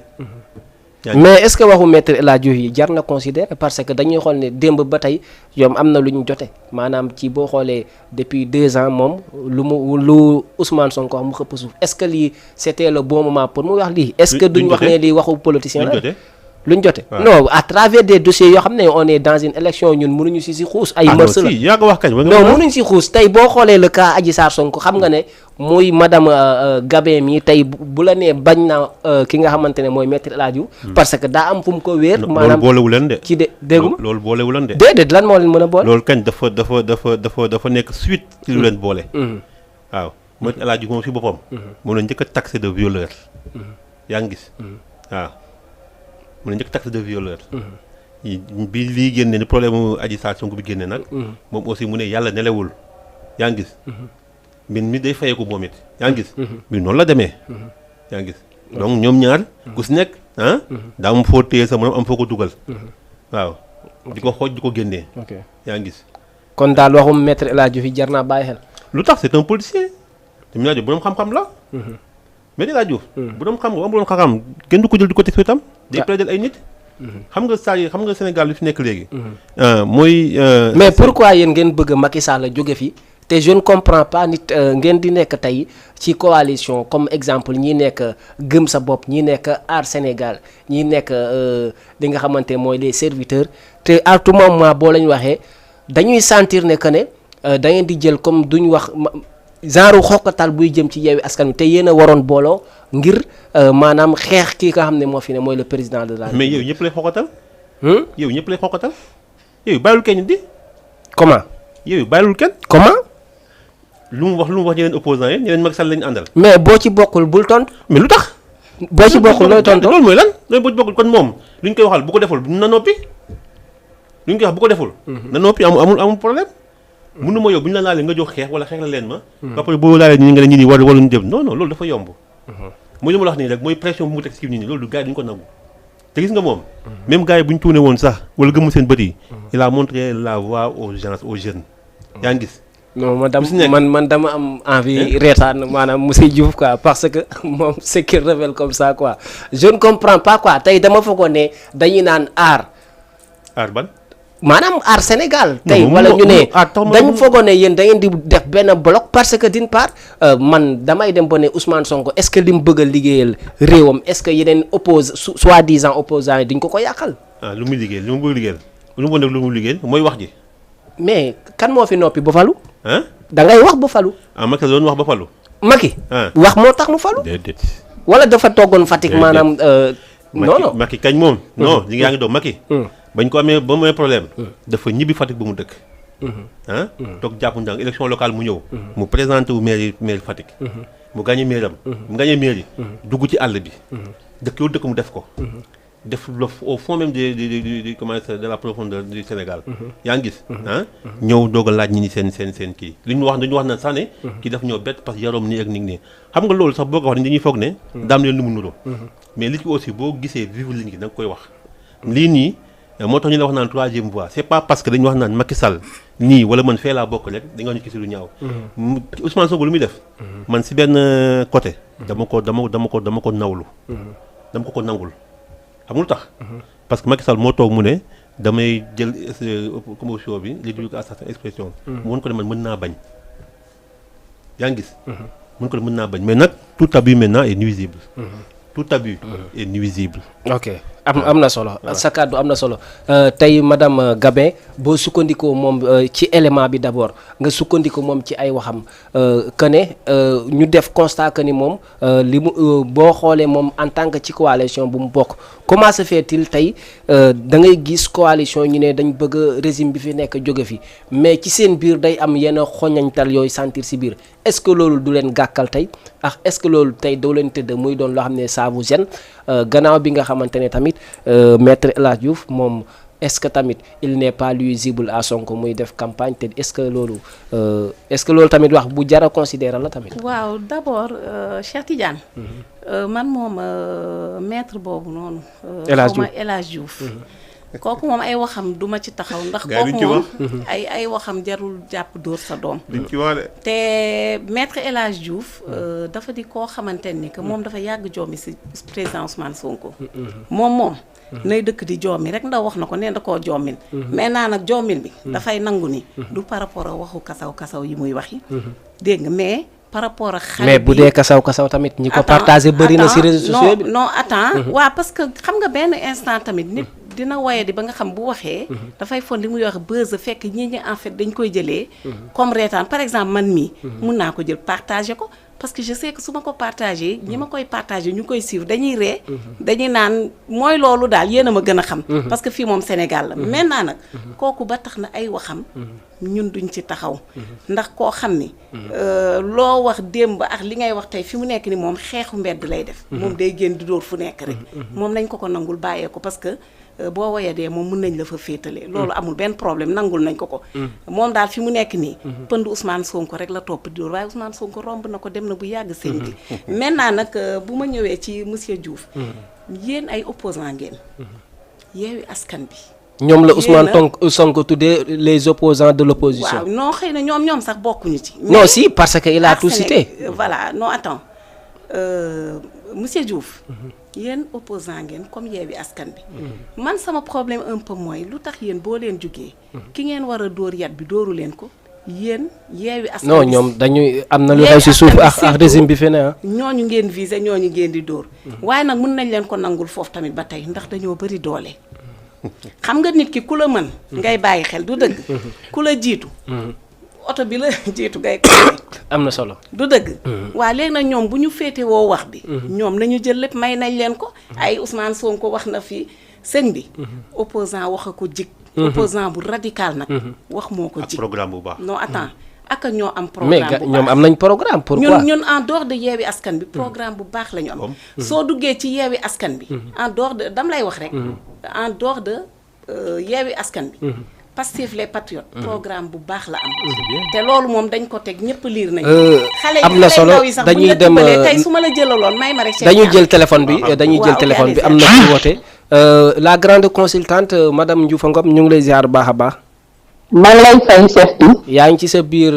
mais est-ce que waxu maître El Hadj Diouf yi jar na considérer parce que dañuy xool ne démb ba tey yoom am na lu ñu jote maanaam ci boo xoolee depuis 2 ans moom lu Ousmane Sonko wax mu xëpp suuf est-ce que lii c'était le bon moment pour mu wax lii. est-ce que duñ wax ne lii waxu politicien la. luñ jote non à travers des dossiers yoo xam ne on est dans une élection ñun mënuñu si xuus ay mërs la yaa ko wax kañ non mënuñ si xuus tey boo xoolee le cas Adji Sarr Sonko xam nga ne muy madame Gabé mi tey bu la nee bañ na ki nga xamante ne mooy maître El Hadj Diouf parce que daa am fu mu ko wéer maanaam loolu boolewu leen de ci dégguma loolu boolewu leen de déedéet lan moo leen mën a boole loolu kañ dafa nekk suite ci lu leen boole waaw maître El Hadj Diouf moom si boppam moom la njëkk a taxé de violeur yaa ngi gis. waaw mu ne njëkk taxe de violeur. bi lii génne ni problème mu Adji Sarr Sonko bi génne nag. moom aussi mu ne yàlla nelewul yaa ngi gis. mbir mi day fayeeku moom it yaa ngi gis. mbir noonu la demee. yaa ngi gis donc ñoom ñaar ku si nekk daa am foo téye sa morom am foo ko dugal. waaw di ko xooj di ko génnee. yaa ngi gis. kon daal waxum maître El Hadji Diouf yi jar naa bàyyi xel. lu tax c'est un policier te El Hadji Diouf bu doon xam-xam la. maître El Hadji Diouf. bu doon xam-xam kenn du ko jël di ko teg itam. day plaider ay nit. xam nga saa yi xam nga Sénégal li fi nekk léegi. mooy. mais pourquoi yéen ngeen bëgg Macky Sall la jóge fi te je ne comprends pas nit ngeen di nekk tey ci coalition comme exemple ñi nekk gëm sa bopp ñi nekk Aar Sénégal ñi nekk li nga xamante mooy les serviteurs te à tout moment boo lañ waxee dañuy sentir ne que ne da ngeen di jël comme duñ wax genre xokkatal buy jëm ci Yewwi Askan Wi te yéen a waroon booloo ngir maanaam xeex kii nga xam ne moo fi ne mooy le président de la République. mais yow ñëpp lay xokkatal. yow ñëpp lay xokkatal. yow bàyyilul kenn di. comment. yow bàyyilul kenn. comment. lu mu wax ñeneen opposants yi ñeneen Macky Sall lañu àndal. mais boo ci bokkul bul tontu. mais lu tax. boo ci bokkul looy tontu loolu mooy lan loolu boo ci bokkul kon moom lu ñu koy waxal bu ko deful na noppi. lu ñu koy wax bu ko deful. na noppi amul problème. mënu ma yow bu ñu la laalee nga jox xeex wala xeex la leen ma. ba pare boo laalee ñi nga ne ñi nii waruñu dem non loolu dafa yomb. mooy li ma la wax nii rek mooy pression bu mu teg ci nit ñi loolu gars yi duñu ko nangu. te gis nga moom même gars yi bu ñu tuune woon sax wala gëmmu seen bët yi il a montré la voie aux gens aux jeunes. yaa ngi gis. non man dama am envie reetaan maanaam monsieur Diouf quoi parce que moom ce qu'il révèle comme ça quoi je ne comprends pas quoi tey dama foogoon ne dañuy naan aar ban maanaam Aar Sénégal tey wala ñu ne dañu foogoon ne yéen da ngeen di def benn bloc parce que d'une part man damay dem ba ne Ousmane Sonko est-ce que li mu bëgg a liggéeyal réewam est-ce que yeneen soi-disant opposants yi duñ ko yàqal. lu muy liggéeyal lu mu bëgg liggéeyal lu mu bëgg lu mu liggéeyal mooy wax ji. mais kan moo fi noppi ba falu. da ngay wax ba falu. Macky doon wax ba falu. Macky. wax moo tax mu falu. déedéet. wala dafa toggoon Fatick maanaam. non Macky kañ moom. non li yaa ngi doon Macky. bañ ko amee ba mu amee problème. dafa ñibbi Fatick ba mu dëkk. toog jàpp ndànk élection locale mu ñëw. mu présenté wu mairie Fatick. mu gagné mairie am. mu gagné mairie. dugg ci àll bi. dëkk yow dëkk mu def ko. def au fond même de la profondeur du Sénégal. yaa ngi gis. ñëw doog a laaj ñi ni seen kii li ñu wax dañu wax na sax ne. kii daf ñëw bett parce que yaroom nii ak nii xam nga loolu sax boo ko wax dañuy foog ne. daam leen lu mu nuroo. mais li ci aussi boo gisee vivre ligne gi da nga koy wax. lii nii moo tax ñu la wax naan troisième voie c'est pas parce que dañu wax naan Macky Sall nii wala man fee laa bokk rek da nga ñu gis lu ñaaw. Ousmane Sonko lu muy def. man si benn côté. dama ko nawlu. dama ko nangul. xamul tax parce que Macky Sall moo toog mu ne damay jël commotion bi li dul à certaines expressions mu won ko ne man mën naa bañ yaa ngi gis mën ko ne mën naa bañ mais nag tout abus maintenant est nuisible tout abus est nuisible. ok am na solo sa kàddu am na solo tey madame Gabin boo sukkandikoo moom ci élément bi d'abord nga sukkandikoo moom ci ay waxam que ne ñu def constat que ni moom li mu boo xoolee moom en tant que ci coalition bu mu bokk comment se fait-il tey da ngay gis coalition ñu ne dañ bëgg régime bi fi nekk jóge fi mais ci seen biir day am yenn xoñañtal yooyu sentir si biir est-ce que loolu du leen gàkkal tey ak est-ce que loolu tey doo leen tëdd muy doon loo xam ne ça vous gêne gannaaw bi nga xamante ne tamit maître El Hadji Diouf moom est-ce que tamit il n'est pas nuisible à Sonko muy def campagne te est-ce que loolu tamit wax bu jar a considérer la tamit. waaw d'abord Cheikh Tidiane. man moom maître boobu noonu. El Hadji Diouf El Hadji Diouf. kooku moom ay waxam duma ci taxaw ndax kooku moom ay waxam jarul jàpp dóor sa doom. duñ ci wax de. te maître El Hadji Diouf dafa di koo xamante ni que moom dafa yàgg joomi si président Ousmane Sonko. moom. nay dëkk di joomi rek ndaw wax na ko nee da koo joomin. maintenant nag joomin bi. dafay nangu ni. du par rapport ak waxu kasaw yi muy waxi. dégg nga mais par rapport ak. xale bi mais bu dee kasaw tamit ñi ko partagé bëri na si réseaux sociaux bi. non attends waaw parce que xam nga benn instant tamit nit. dina waye di ba nga xam bu waxee dafay fon li muy wax buzz fekk ñi en fait dañ koy jëlee comme reetaan par exemple man mii mun naa ko jël partager ko parce que je sais que su ma ko partagé ñi ma koy partagé ñu koy suivre dañuy ree dañuy naan mooy loolu daal yéen a ma gën a xam parce que fii moom Sénégal la maintenant nag kooku ba tax na ay waxam ñun duñ ci taxaw ndax koo xam ni loo wax démb ak li ngay wax tey fi mu nekk ni moom xeexu mbedd lay def moom day génn di dóor fu nekk rek moom nañ ko nangul bàyyee ko parce que boo woyadee moom mun nañ la fa féetalee loolu amul benn problème nangul nañ ko moom daal fi mu nekk nii pënd Ousmane Sonko rek la topp di dóor waaye Ousmane Sonko romb na ko dem na bu yàgg seen bi maintenant nag bu ma ñëwee ci monsieur Diouf yéen ay opposant ngeen Yewwi Askan Wi ñoom la Ousmane Sonko tuddee les opposants de l'opposition. waaw non xëy na ñoom sax bokkuñu ci. non si parce que il a tout cité. voilà non attends monsieur Diouf. yéen opposant ngeen comme Yewwi Askan Wi. man sama problème un peu mooy lu tax yéen boo leen jugee. ki ngeen war a dóor yat bi dóoru leen ko yéen Yewwi Askan Wi. non ñoom dañuy am na lu xew si suuf ak régime bi fi ne ah. ñooñu ngeen visé ñooñu ngeen di dóor. waaye nag mën nañ leen ko nangul foofu tamit ba tey ndax dañoo bëri doole. xam nga nit ki ku la mën ngay bàyyi xel du dëgg ku la jiitu oto bi la jiitu ngay ko am na solo du dëgg waa léegi nag ñoom bu ñu féete woo wax bi ñoom nañu jël lépp may nañ leen ko ay Ousmane Sonko wax na fi sëñ bi opposant wax a ko jig opposant bu radical nag wax moo ko jig programme bu baax non attends ak ñoo am programme mais ñoom am nañ programme pourquoi ñun en dehors de Yewwi Askan Wi programme bu baax la ñu am soo duggee ci Yewwi Askan Wi en dehors de dam lay wax rek en dehors de Yewwi Askan Wi Pastef les patriotes programme bu baax la am te loolu moom dañ ko teg ñëpp liir nañ xale am na solo dañuy dem tey su ma la jëlaloon may ma rek dañuy jël téléphone bi am na ci woote la grande consultante madame Ndioufa Ngom ñu ngi lay ziar baax a baax maa ngi lay fay Cheikh bi. yaa ngi ci sa biir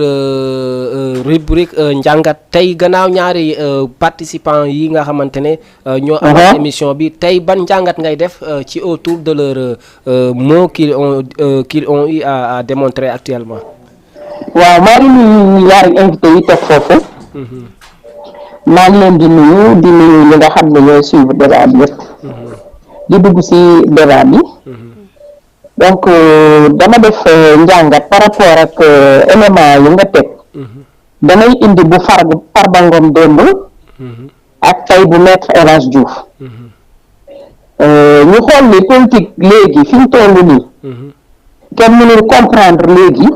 rubrique njàngat tey gannaaw ñaari participants yi nga xamante ne ñoo amal émission bi tey ban njàngat ngay def ci autour de leur mots qu'ils ont eu à démontrer actuellement. waaw maa ngi nuyu ñaari invité yi toog foofu. maa ngi leen di nuyu ñi nga xam ne ñooy suivre débat bi yëpp. di dugg ci débat bi. donc dama def njàngat par rapport ak élément yi nga teg damay indi bu Farba Ngom démb ak tey bu maître El Hadji Diouf ñu xool ni politique léegi fi ñu toll nii kenn mënul comprendre léegi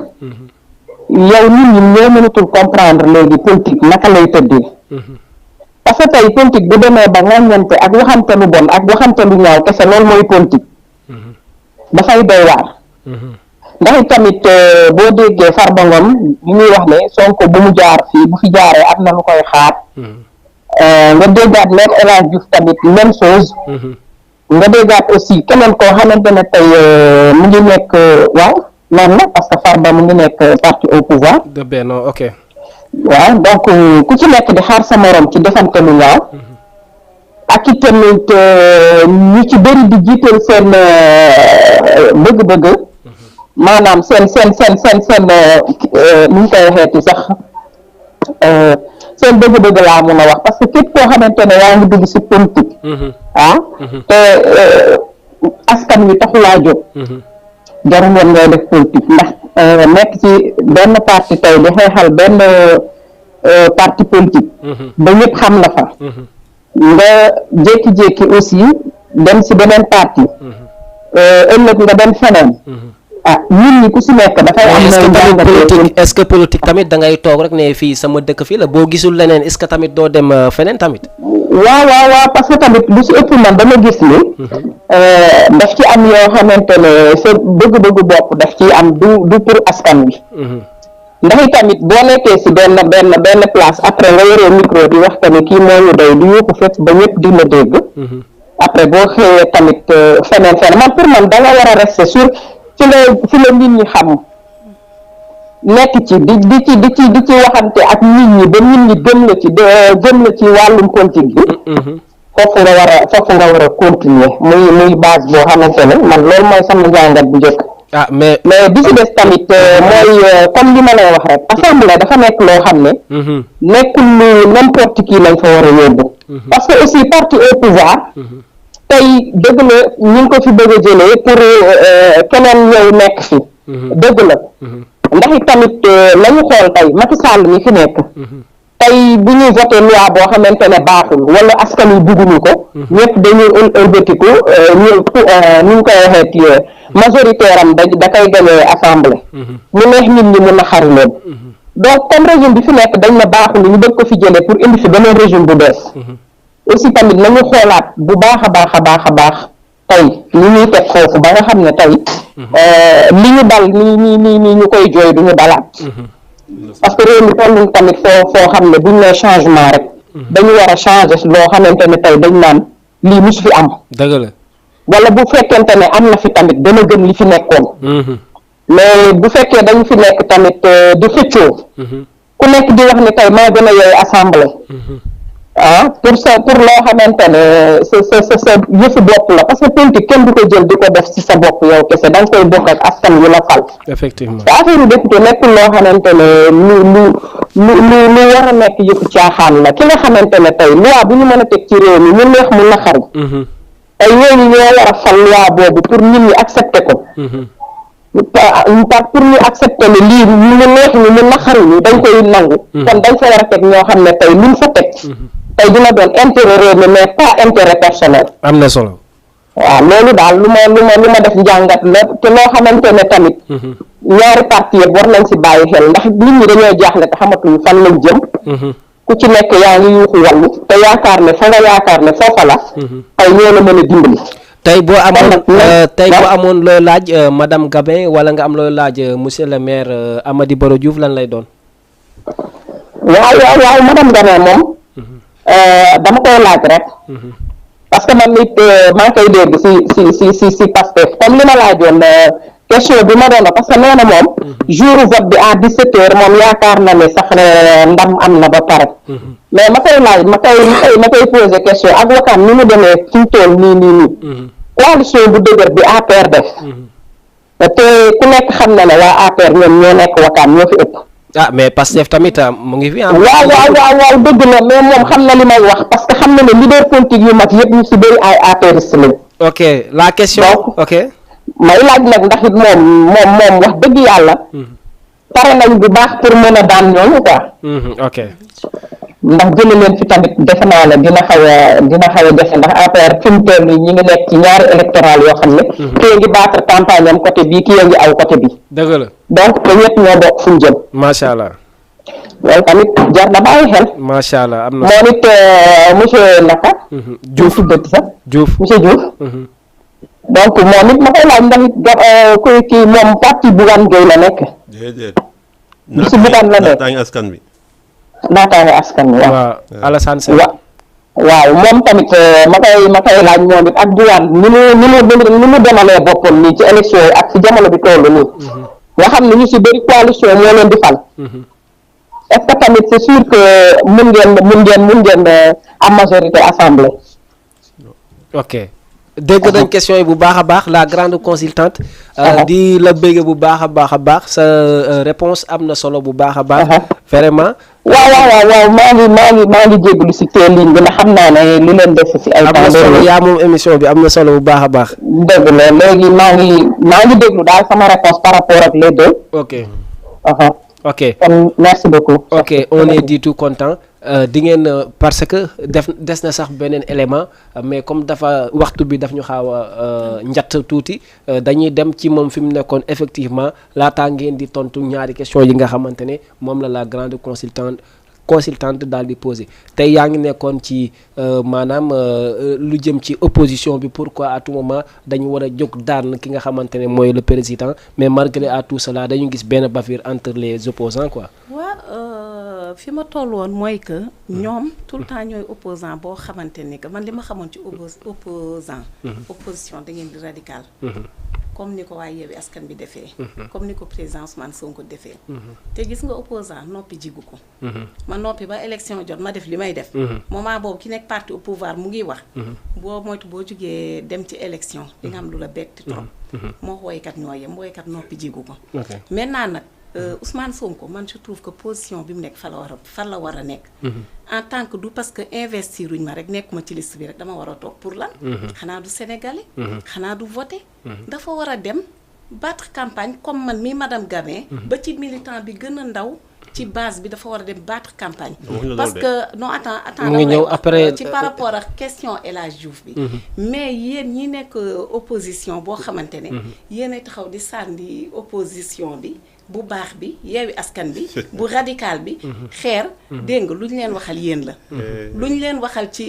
yow nit ñi ñoo mënatul comprendre léegi politique naka lay tëddee parce que tey politique bu demee ba ŋàññante ak waxante lu bon ak waxante lu ñaaw kese loolu mooy politique dafay doy waar ndax tamit boo déggee Farba Ngom li ñuy wax ne Sonko bu mu jaar fii bu fi jaaree am na lu koy xaar nga déggaat même El Hadji Diouf tamit même chose nga déggaat aussi keneen koo xamante ne tey mu ngi nekk waaw noonu la parce que Farba mu ngi nekk parti au pouvoir de Benno ok waaw donc ku ci nekk di xaar sa morom ci defante lu ñaaw ak i tamit ñu ci bëri di jiital seen bëgg-bëgg maanaam seen nu ñu koy waxeeti sax seen bëgg-bëgg laa mun a wax parce que képp koo xamante ne yaa ngi dugg ci politique te askan wi taxulaa jóg jarul woon ngay def politique ndax nekk ci benn parti tey di xeexal benn parti politique ba ñëpp xam la fa nga jékki-jékki aussi dem ci beneen parti ëllëg nga dem feneen nit ñi ku ci nekk dafay am est-ce que politique tamit da ngay toog rek ne fii sama dëkk fii la boo gisul leneen est-ce que tamit doo dem feneen tamit waaw parce que tamit lu ci ëpp man dama gis ni daf ci am yoo xamante ne sa bëgg-bëggu bopp daf ci am du pour askan wi ndax tamit boo nekkee ci benn place après nga yoree micro di wax tamit kii moo ñu doy di yuuxu fépp ba ñëpp di la dégg après boo xëyee tamit feneen man pour man da nga war a rester sur fi la nit ñi xam nekk ci di ci waxante ak nit ñi ba nit ñi gëm la ci wàllum politique bi foofu nga war a continuer muy base boo xamante ne man loolu mooy sama njàngat bu njëkk mais bi ci des tamit mooy comme li ma lay wax rek assemblée dafa nekk loo xam ne nekkul lu n'importe qui lañ fa war a yóbbu parce que aussi parti au pouvoir tey dëgg la ñu ngi ko fi bëgg a jëlee pour keneen ñëw nekk fi dëgg la ndax tamit lañu xool tey Macky Sall mi fi nekk tey bu ñuy voté loi boo xamante ne baaxul wala askan wi bugguñu ko ñëpp dañuy ëlbatiku ñu koy waxee majoritaire am da koy gagné assemblée mu neex nit ñi mu naxari leen donc comme régime bi fi nekk dañ na baaxul ñu bëgg ko fi jëlee pour indi fi beneen régime bu bees aussi tamit nañu xoolaat bu baax a baax tey li ñuy teg foofu ba nga xam ne tey li ñu dal nii ñu koy jooy du ñu dalaat parce que réew mi tolluñ tamit foo xam ne buñ nee changement rek dañu war a changer loo xamante ne tey dañ naan lii musu fi am dëgg la wala bu fekkente ne am na fi tamit dana gën li fi nekkoon mais bu fekkee dañu fi nekk tamit di xëccoo ku nekk di wax ne tey maa gën a yooyu assemblée pour loo xamante ne sa yëfu bopp la parce que politique kenn du ko jël di ko def ci sa bopp yow kese da nga koy bokk ak askan wi la fal effectivement te affaire yu député nekkul loo xamante ne lu war a nekk yëfu caaxaan la ki nga xamante ne tey loi bu ñu mën a teg ci réew mi ñu neex mu naqari tey ñooñu ñoo war a fal loi boobu pour nit ñi accepter ko pour ñu accepter ne lii ñu neex ñu mu naqari ñu dañ koy nangu kon dañ fa war a teg ñoo xam ne tey luñ fa teg tey dina doon intérêt réew mi mais pas intérêt personnel am na solo waaw loolu daal lu ma def njàngat la te loo xamante ne tamit ñaari parti yëpp war nañ si bàyyi xel ndax nit ñi dañoo jaaxle te xamatuñu fan lañ jëm ku ci nekk yaa ngi yuuxu wàllu te yaakaar ne fa nga yaakaar ne foofa la tey ñoo la mën a dimbali tey boo amoon looy laaj madame Gabin wala nga am looy laaj monsieur le maire Amady Baro Diouf lan lay doon waaw madame Gabin moom dama koy laaj rek parce que man nit maa ngi koy dégg si Pastef comme li ma laajoon question bi ma doon parce que nee na moom jour vote bi à 17h moom yaakaar na ne sax ndam am na ba pare mais ma koy laaj ma koy poser question ak Wakaam ni mu demee fi mu toll nii coalition bu dëgër bi APR def te ku nekk xam na ne waa APR ñoom ñoo nekk Wakaam ñoo fi ëpp mais Pastef tamit mu ngi fi waaw dëgg la mais moom xam na li may wax parce que xam na ne leader politique yu mag yëpp ñu si bëri ay APRiste lañ ok la question ok may laaj nag ndax it moom wax dëgg yàlla pare nañ bu baax pour mën a daan ñooñu quoi ok ndax jële leen fi tamit defe naa ne dina xaw a defe ndax APR fi mu toll nii ñi ngi nekk ci ñaari électoral yoo xam ne kii ngi battre campagne am côté bii kii ngi aw côté bi dëgg la donc te ñëpp ñoo bokk fu ñu jëm macha allah loolu tamit jar na bàyyi xel macha allah am na moom it monsieur naka Diouf tuddati sax Diouf monsieur Diouf donc moom it ma koy laaj ndax kuy kii moom parti Bougane Gueye la nekk déedéet si Bougane la nekk naataange askan bi naataange askan wi waaw Alassane Sène waaw moom tamit ma koy laaj moom it ak Bougane ni mu demalee boppam nii ci élection yi ak ci jamono bi toll nii nga xam ne ñu si bëri coalition moo leen di fal est-ce que tamit c'est sûr que mun ngeen am majorité assemblée ok dégg nañ question yi bu baax a baax la grande consultante di la bëgg bu baax a baax sa réponse am na solo bu baax a baax vraiment waaw maa ngi jéglu si teel ligne bi na xam naa ne li leen def si ay temps am na solo yaa moom émission bi am na solo bu baax a baax dëgg la léegi maa ngi déglu daal sama réponse par rapport ak les deux ok kon merci beaucoup ok on est du tout content di ngeen parce que des na sax beneen élément mais comme dafa waxtu bi daf ñu xaaw a njatt tuuti dañuy dem ci moom fi mu nekkoon effectivement laataa ngeen di tontu ñaari question yi nga xamante ne moom la grande consultante daal di posé tey yaa ngi nekkoon ci maanaam lu jëm ci opposition bi pourquoi à tout moment dañu war a jóg daan ki nga xamante ne mooy le président mais malgré à tout cela dañu gis benn bavure entre les opposants quoi. waaw fi ma toll woon mooy que ñoom tout le temps ñooy opposant boo xamante ni que man li ma xamoon ci opposant opposition da ngeen di radical comme ni ko waa Yewwi Askan bi defee comme ni ko président Ousmane Sonko defee te gis nga opposant noppi jigu ko ma noppi ba élection jot ma def li may def moment boobu ki nekk parti au pouvoir mu ngi wax boo moytu boo jógee dem ci élection di nga am lu la bett trop moo woykat ñoo yem woykat noppi jigu ko maintenant nag Ousmane Sonko man je trouve que position bi mu nekk fa la war a nekk en tant que du parce que investir uñ ma rek nekkuma ci liste bi rek dama war a toog pour lan xanaa du sénégalais xanaa du voter dafa war a dem battre campagne comme man mi madame Gabin ba ci militant bi gën a ndaw ci base bi dafa war a dem battre campagne. waxuñu la parce loolu que non attends mu ngi ñëw après ci par rapport ak question El Hadj Diouf bi. mais yéen ñi nekk opposition boo xamante ne. yéenay taxaw di sànni opposition bi. bu baax bi Yewwi Askan bi bu radical bi xeer dégg nga lu ñu leen waxal yéen la lu ñu leen waxal ci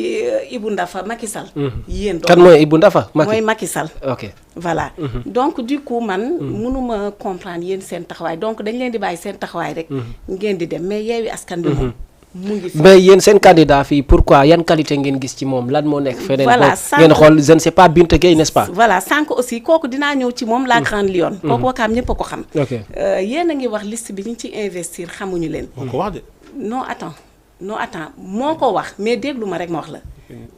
Ibou Ndafa Macky Sall yéen kan mooy Ibou Ndafa mooy Macky Sall ok voilà donc du coup man mënuma comprendre yéen seen taxawaay donc dañ leen di bàyyi seen taxawaay rek ngeen di dem mais Yewwi Askan bi moom mu ngi fi mais yéen seen candidat fii pourquoi yan qualité ngeen gis ci moom lan moo nekk feneen voilà ngeen xool je ne sais pas Binta Gueye n'est-ce pas voilà sànq aussi kooku dinaa ñëw ci moom la grande lionne kooku wakaam ñëpp a ko xam ok yéen a ngi wax liste bi ñu ci investir xamuñu leen moo ko wax de. non attends moo ko wax mais déglu ma rek ma wax la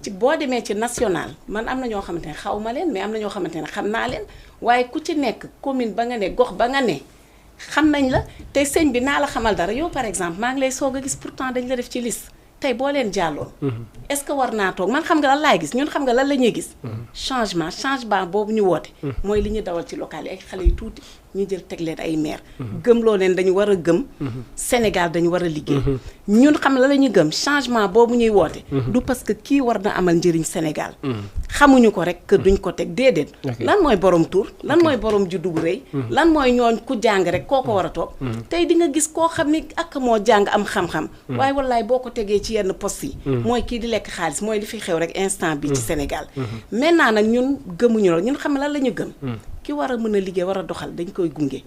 ci boo demee ci national man am na ñoo xamante ne xaw ma leen mais am na ñoo xamante ne xam naa leen waaye ku ci nekk commune ba nga ne gox ba nga ne xam nañ la te sëñ bi naa la xamal dara yow par exemple maa ngi lay soog a gis pourtant dañ la def ci liste tey boo leen jàlloon est-ce que war naa toog man xam nga lan laay gis ñun xam nga lan la ñuy gis changement boobu ñu woote mooy li ñu dawal ci local yi ay xale yu tuuti ñu jël teg leen ay maire gëmloo leen dañu war a gëm Sénégal dañu war a liggéey ñun xam la ñuy gëm changement boobu ñuy woote du parce que kii war na amal njëriñ Sénégal xamuñu ko rek que duñ ko teg déedéet lan mooy borom tur lan mooy borom juddu bu rëy lan mooy ñooñ ku jàng rek koo ko war a toog tey di nga gis koo xam ni ak moo jàng am xam-xam waaye wallaay boo ko tegee ci yenn poste yi mooy kii di lekk xaalis mooy li fi xew rek instant bi ci Sénégal maintenant nag ñun gëmuñu loolu ñun xam lan la ñu gëm ki war a mën a liggéey war a doxal dañ koy gunge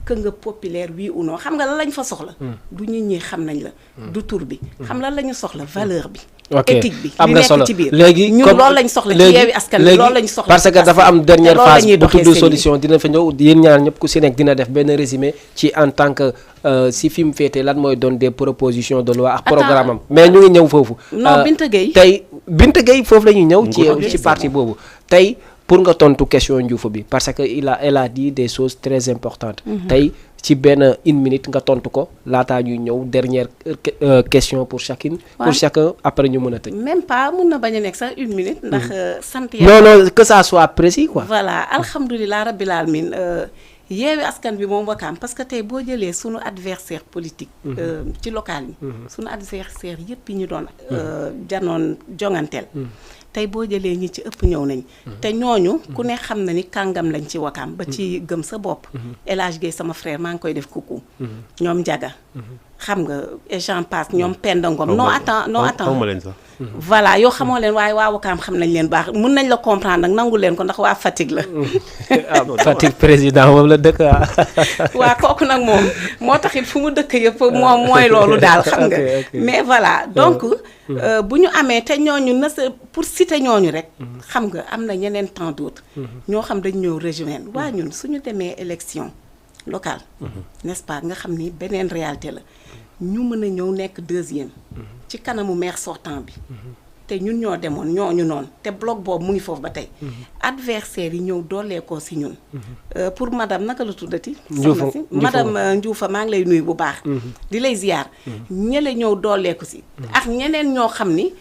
que nga populaire oui ou non xam nga lan lañ fa soxla du nit ñi xam nañ la du tur bi xam lan la ñu soxla valeur bi éthique bi am li na nekk solo ci biir léegi ñun loolu lañ soxla ci Yewwi Askan Wi loolu lañ soxla parce que dafa am dernière loolu la phase ñuy bu doxee tudd sëñ bi. solution dina fa ñëw yéen ñaar ñëpp ku si nekk dina def benn résumé ci en tant que si fi mu féetee lan mooy doon des propositions de loi ak programme am mais ñu ngi ñëw foofu non Binta Gueye tey Binta Gueye foofu la ñuy ñëw ci Nguur ci parti boobu tey pour nga tontu question Ndioufa bi parce que elle a dit des choses très importantes tey ci benn une minute nga tontu ko laataa ñuy ñëw dernière question pour chacune pour chacun après ñu mën a tëj même pas mun na bañ a nekk sax une minute ndax sant non non que ça soit précis quoi voilà alhamdulilah rabbil alamin Yewwi Askan bi moom wakaam parce que tey boo jëlee sunu adversaire politique ci local yi sunu adversaire yëpp yi ñu doon janoon jonganteel tey boo jëlee ñi ci ëpp ñëw nañ te ñooñu ku ne xam na ni kàngam lañ ci wakaam ba ci gëm sa bopp El Hadj Gueye sama frère maa ngi koy def coucou ñoom Njaga xam nga et j'en passe ñoom Penda Ngom non attends xaw ma leen sax. voilà yoo xamoo leen waaye waa wakaam xam nañ leen baax mun nañ la comprendre nag nangu leen ko ndax waa Fatick la Fatick président moom la dëkk waa kooku nag moom moo taxit fu mu dëkk yëpp moom mooy loolu daal xam nga mais voilà donc bu ñu amee te ñooñu na sa pour citer ñooñu rek xam nga am na ñeneen tant d'autres ñoo xam dañ ñëw rejoindre waa ñun suñu demee élection locale n'est-ce pas nga xam ni beneen réalité la ñu mën a ñëw nekk deuxième ci kanamu maire sortant bi te ñun ñoo demoon ñooñu noonu te bloc boobu mu ngi foofu ba tey adversaire yi ñëw dooleekoo si ñun pour madame naka la tuddati soxna si madame Ndioufa maa ngi lay nuyu bu baax di lay ziar ñële ñëw dooleeku si ak ñeneen ñoo xam ni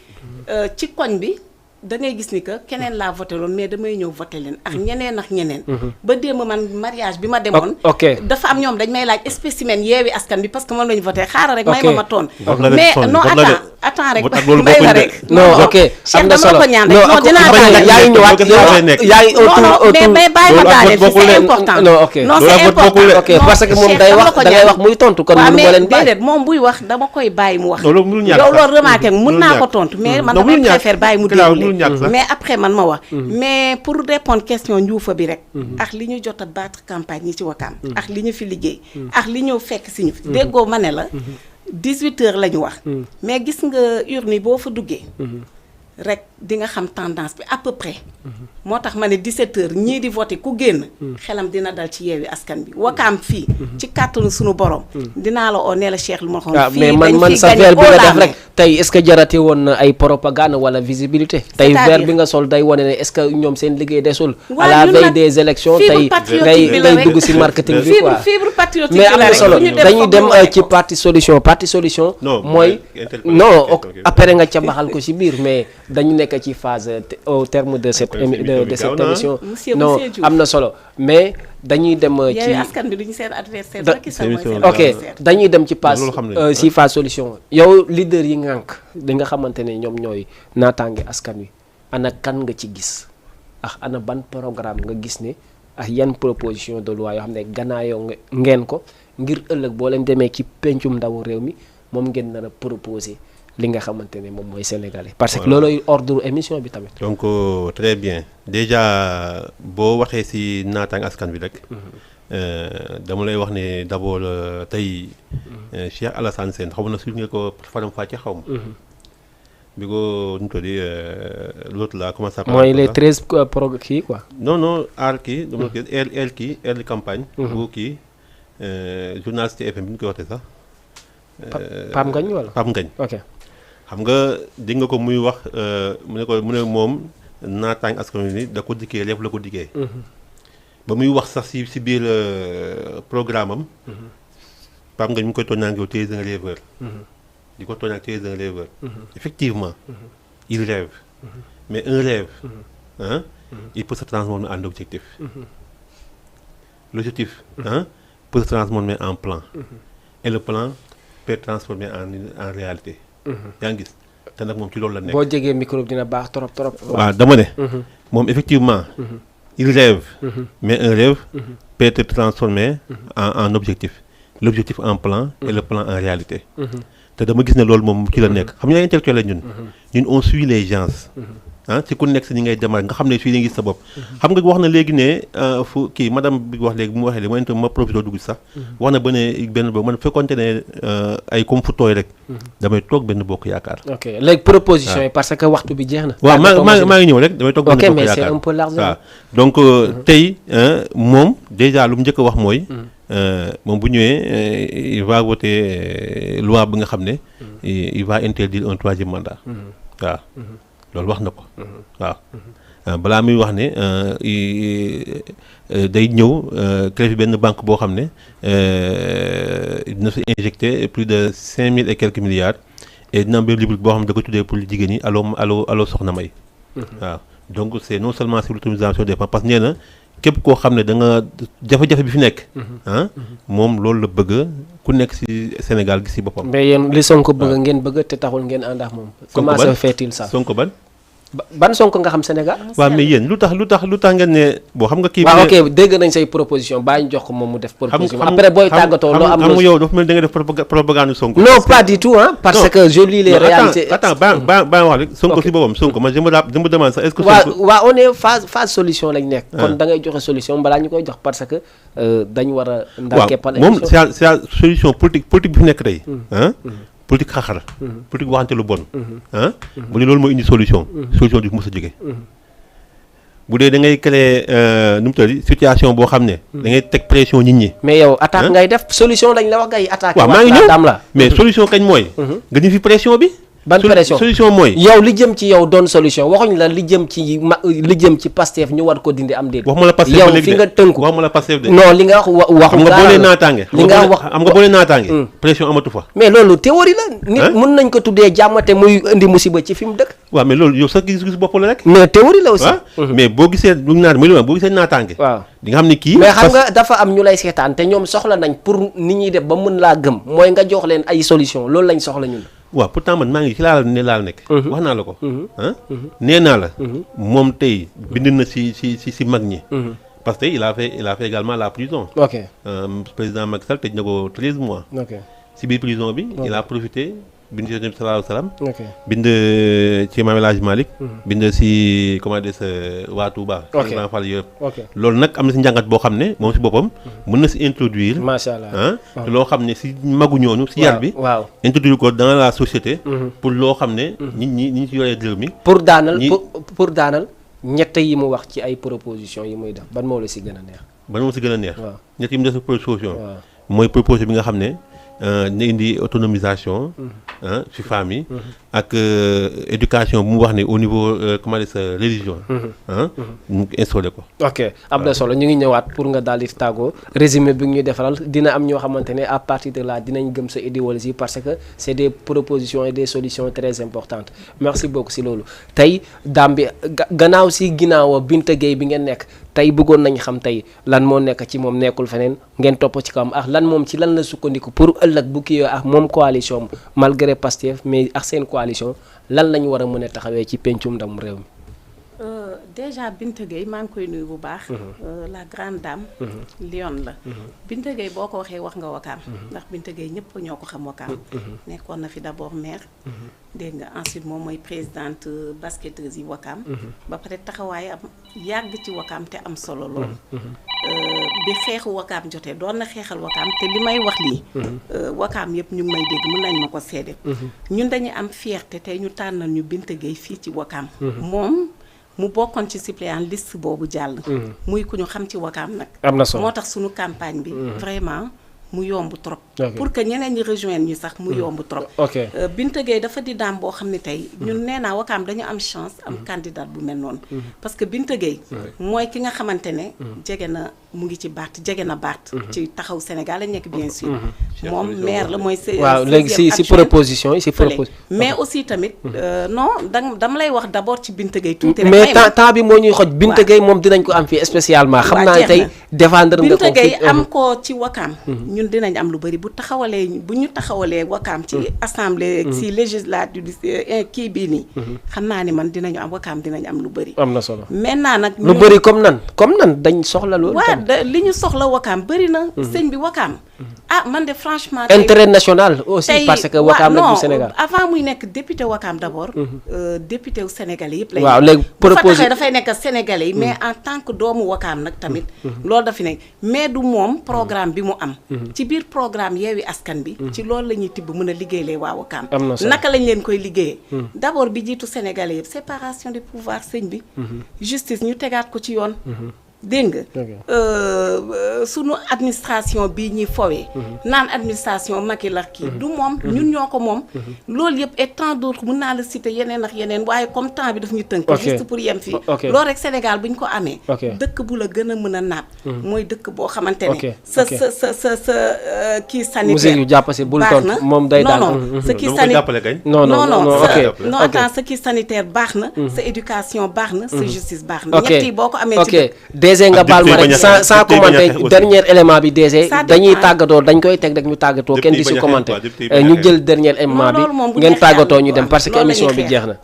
ci koñ bi da ngay gis ni que keneen laa voté loon mais damay ñëw voté leen ak ñeneen ba démb man mariage bi ma demoon dafa am ñoom dañ may laaj spécimen Yewwi Askan bi parce que moom la ñu voté xaaral rek may ma toon mais non attends rek may la rek non ok am na solo ko ñaan rek non dinaa daaneel yaa ngi ñëwaat yaa ngi autour mais bàyyi ma daaneel c'est important non ok non c'est important ok parce que moom day wax da ngay wax muy tontu kon mënu ma leen bàyyi déedéet moom buy wax dama koy bàyyi mu wax loolu mënul ñàkk yow loolu remarqué mun naa ko tontu mais man dama préfère bàyyi mu déglu mais après man ma wax mais pour répondre question Ndioufa bi rek ak li ñu jot a battre campagne yi ci wakaam ak li ñu fi liggéey ak li ñëw fekk si ñu fi déggoo ma ne la 18h la ñu wax mais gis nga urne yi boo fa duggee rek di nga xam tendance bi à peu près moo tax ma ne 17h ñii di voté ku génn xelam dina dal ci Yewwi Askan bi wakaam fii ci kàttanu sunu borom dinaa la oo nee la Cheikh lu ma xam fii mais man sa verre bi nga def rek tey est-ce que jarate woon na ay propagande wala visibilité tey verre bi nga sol day wane ne est-ce que ñoom seen liggéey desul à la veille des élections tey ngay dugg si marketing bi quoi fibre patriotique mais am na solo dañuy dem ci parti solution mooy non après nga ca baxal ko si biir mais dañu nekk ci phase au terme de cette cette émission. Monsieur non Diouf. am na solo mais dañuy dem ci Yewwi Askan Wi duñu seen adversaire Macky Sall mooy seen ok adversaire. dañuy dem ci pass loolu xam nañu. si phase solution yow leader yi ngànk di nga xamante ne ñoom ñooy naataange askan wi ana kan nga ci gis ana ban programme nga gis ne yan proposition de loi yoo xam ne gannaayoo ngeen ko ngir ëllëg boo leen demee ci pencum ndawu réew mi moom ngeen nar a proposer li nga xamante ne moom mooy sénégalais parce que loolooy ordre émission bi tamit. donc très bien déjà boo waxee ci naataange askan bi rek. dama lay wax ne d'abord tey Cheikh Alassane Sène xaw ma na suñu nga ko faram fàcce xaw ma. bi ko nu mu tuddee l'autre là comment ça s'appelle. mooy les 13 kii quoi. non aar kii. dama la kii air campagne. bu kii journaliste FM bi ñu koy waxee sax. Pape Ngagne wala Pape Ngagne. ok xam nga dégg nga ko muy wax mu ne moom naataange askan wi ni da ko dikkee lépp la ko dikkee. ba muy wax sax si biir programme am. Pape Ngagne mu ngi koy tooñ naan yow tu es un rêveur. di ko tooñ ak tu es un rêveur. effectivement il rêve. mais un rêve. il peut se transformer en objectif. L'objectif peut se transformer en plan. Et le plan peut se transformer en réalité. yaa ngi gis te nag moom ci loolu la nekk. boo jegee micro bi dina baax trop trop. waaw dama ne. moom effectivement. il rêve. mais un rêve peut être transformé en objectif. L'objectif en plan et le plan en réalité. te dama gis ne loolu moom ci la nekk xam nga intellectuel la ñun on suit les gens. ci ku nekk si ñi ngay demal nga xam ne fii la gis sa bopp. xam nga wax na léegi ne fu kii madame bi wax léegi bu mu waxee léegi ma profité dugg sax. wax na ba ne benn boobu man fekkonte ne ay comme fu tooy rek. damay toog benn bokk yaakaar. ok léegi proposition yi parce que waxtu bi jeex na. waaw maa ngi ñëw rek damay toog benn bokk yaakaar. ok mais c'est un peu large. waaw donc tey moom déjà lu mu njëkk a wax mooy. moom bu ñëwee il va voter loi bi nga xam ne. il va interdire un troisième mandat. waaw. loolu wax na ko. waaw balaa muy wax ne day ñëw créer benn banque boo xam ne dina fi injecter plus de 5000 et quelques milliards et dina am benn rubrique boo xam ne da ko tuddee pour jigéen ñi allo soxna May. waaw donc c'est non seulement sur l'autonomisation des femmes parce que nee na képp koo xam ne da nga jafe-jafe bi fi nekk. moom loolu la bëgg ku nekk ci Sénégal gis ci boppam. mais yéen li Sonko bëgg ngeen bëgg te taxul ngeen ànd ak moom. comment se fait-il ça Sonko ban. ban Sonko nga xam Sénégal. waaw mais yéen lu tax ngeen ne boo xam nga kii. waaw ok dégg nañ say proposition bàyyi ñu jox ko moom mu def proposition. après booy tàggatoo loo am. xam nga yow dafa mel da nga def propagande Sonko. non pas du tout parce que je lis les réalités. attends ba wax rek Sonko ci boppam Sonko man je me demande sax est-ce que. waaw on est phase solution lañ nekk. kon da ngay joxe solution balaa ñu koy jox parce que dañ war a. ndax keppal moom c'est solution politique bi fi nekk tey. politique xaxar politique waxante lu bon. bu dee loolu mooy indi solution. solution du mos a jóge. bu dee da ngay créer nu mu tudd situation boo xam ne. da ngay teg pression nit ñi. mais yow attaque ngay def solution lañ la wax ngay attaqué. waaw maa ngi ñëw la mais solution kañ mooy. nga ñu fi pression bi. ban pression solution mooy. yow li jëm ci yow doon solution waxuñ la li jëm ci Pastef ñu war ko dindi am déet. waxuma la Pastef yow fi nga tënku waxuma la Pastef de. non li nga wax waxu. xam nga boo nee naataange. li nga wax xam nga boo nee naataange. pression amatu fa. mais loolu théorie la. nit mën nañ ko tuddee jàmmate muy indi musiba ci fi mu dëkk. waaw mais loolu yow sax gis bopp la rek. mais théorie la aussi. mais boo gisee lu ñu naan mooy boo gisee naataange. waaw di nga xam ne kii. mais xam nga dafa am ñu lay seetaan te ñoom soxla nañ pour nit ñi def ba mën laa gëm mooy nga jox leen ay solution loolu lañ soxla ñun. waaw pourtant man maa ngi ci laal nekk. wax naa la ko. nee naa la. moom tey bind na si mag ñi. parce que il a fait également la prison. ok président Macky Sall tëj na ko 13 mois. ok si biir prison bi. il a profité bind ci Yonent bi sallallahu alayhi wa sallam. ok bind ci Maam El Hadji Malick. bind si comment dire waa Touba. ok Fall yëpp. ok loolu nag am na si njàngat boo xam ne moom si boppam. mën na si introduire. macha allah te loo xam ne si magu ñooñu si yar bi. waaw introduire ko dans la société. pour loo xam ne. nit ñi si yoree réew mi. pour daanal ñett yi mu wax ci ay proposition yi muy def ban moo la si gën a neex. ban moo si gën a neex. waaw ñett yi mu def proposition. waaw mooy proposition bi nga xam ne na indi autonomisation ci femmes yi ak éducation bu mu wax ne au niveau comment dire sa religion ñu instauré ko. ok am na solo ñu ngi ñëwaat pour nga daal di tàggoo résumé bi ñu defaral dina am ñoo xamante ne à partir de là dinañ gëm sa idéologie parce que c'est des propositions et des solutions très importantes merci beaucoup si loolu tey daam bi gannaaw si ginnaaw Binta Gueye bi ngeen nekk tey bëggoon nañ xam tey lan moo nekk ci moom nekkul feneen ngeen topp ci kawam ak lan moom ci lan la sukkandiku pour ëllëg bu kii ak moom coalition malgré Pastef mais ak seen coalition lan lañu war a mën a taxawee ci pencum ndam réew mi. Déjà Binta Gueye maa ngi koy nuyu bu baax. La grande dame. Lion la. Binta Gueye boo ko waxee wax nga Wakaam. ndax Binta Gueye ñëpp ñoo ko xam Wakaam. nekkoon na fi d'abord maire. dégg nga ensuite moom mooy présidente basketteuse yi Wakaam. ba pare taxawaay am yàgg ci Wakaam te am solo lool. bi xeexu Wakaam jotee doon na xeexal Wakaam te li may wax lii. Wakaam yëpp ñu ngi may dégg mën nañ ma ko seede. ñun dañuy am fierté tey ñu tànnal ñu Binta Gueye fii ci Wakaam. moom. mu bokkoon ci suppléant liste boobu jàll. muy ku ñu xam ci Wakaam nag. am na solo moo tax suñu campagne bi. vraiment mu yomb trop. pour que ñeneen ñi rejoindre ñu sax mu yomb trop. Binta Gueye dafa di daam boo xam ne tey ñun nee naa Wakaam dañu am chance am candidat bu mel noonu. parce que Binta Gueye mooy ki nga xamante ne. jege na mu ngi ci Barth jege na Barth. ci taxaw Sénégal la nekk bien sûr. moom maire la mooy. waaw léegi si proposition yi si proposition. mais aussi tamit non dama lay wax d'abord ci Binta Gueye tuuti rek. mais temps bi moo ñuy xoj. Binta Gueye moom dinañ ko am fii spéciaalement. xam naa tey défendre nga ko Binta Gueye am ko ci Wakaam. ñun dinañ am lu bëri bu ñu taxawalee Wakaam ci assemblée si législative kii bii nii. xam naa ni man dinañu am Wakaam dinañ am lu bëri. am na solo maintenant nag. lu bëri comme nan dañ soxla loolu. waaw li ñu soxla Wakaam bëri na. sëñ bi Wakaam. man de franchement. intérêt national aussi parce que Wakaam nag du Sénégal. avant muy nekk député Wakaam d'abord. député wu Sénégalais yëpp lay. waaw léegi proposé dafay nekk Sénégalais yi mais en tant que doomu Wakaam nag tamit. loolu dafa nekk mais du moom programme bi mu am. ci biir programme Yewwi Askan bi. ci loolu la ñuy tibb mën a liggéeyee waa Wakaam. naka lañ leen koy liggéeyee. d'abord bi jiitu Sénégalais yëpp séparation des pouvoirs sëñ bi. justice ñu tegaat ko ci yoon. dégg nga sunu administration bii ñuy fowee naan administration Macky la kii du moom ñun ñoo ko moom loolu yëpp et tant d'autres mën naa la citer yeneen ak yeneen waaye comme temps bi daf ñu tënk juste pour yem fii loolu rek Sénégal bu ñu ko amee dëkk bu la gën a mën a naat mooy dëkk boo xamante ne sa kii sanitaire yu jàppasi bul tontu moom day daal non sa kii sanitaire non attends sa kii sanitaire baax na sa éducation baax na sa justice baax na ñett yi boo ko amee ci DG nga baal ma rek sans commenter dernier élément bi DG dañuy tàggatoo dañ koy teg rek ñu tàggatoo kenn di si commenter ñu jël dernier élément bi ngeen tàggatoo ñu dem parce que émission bi jeex na.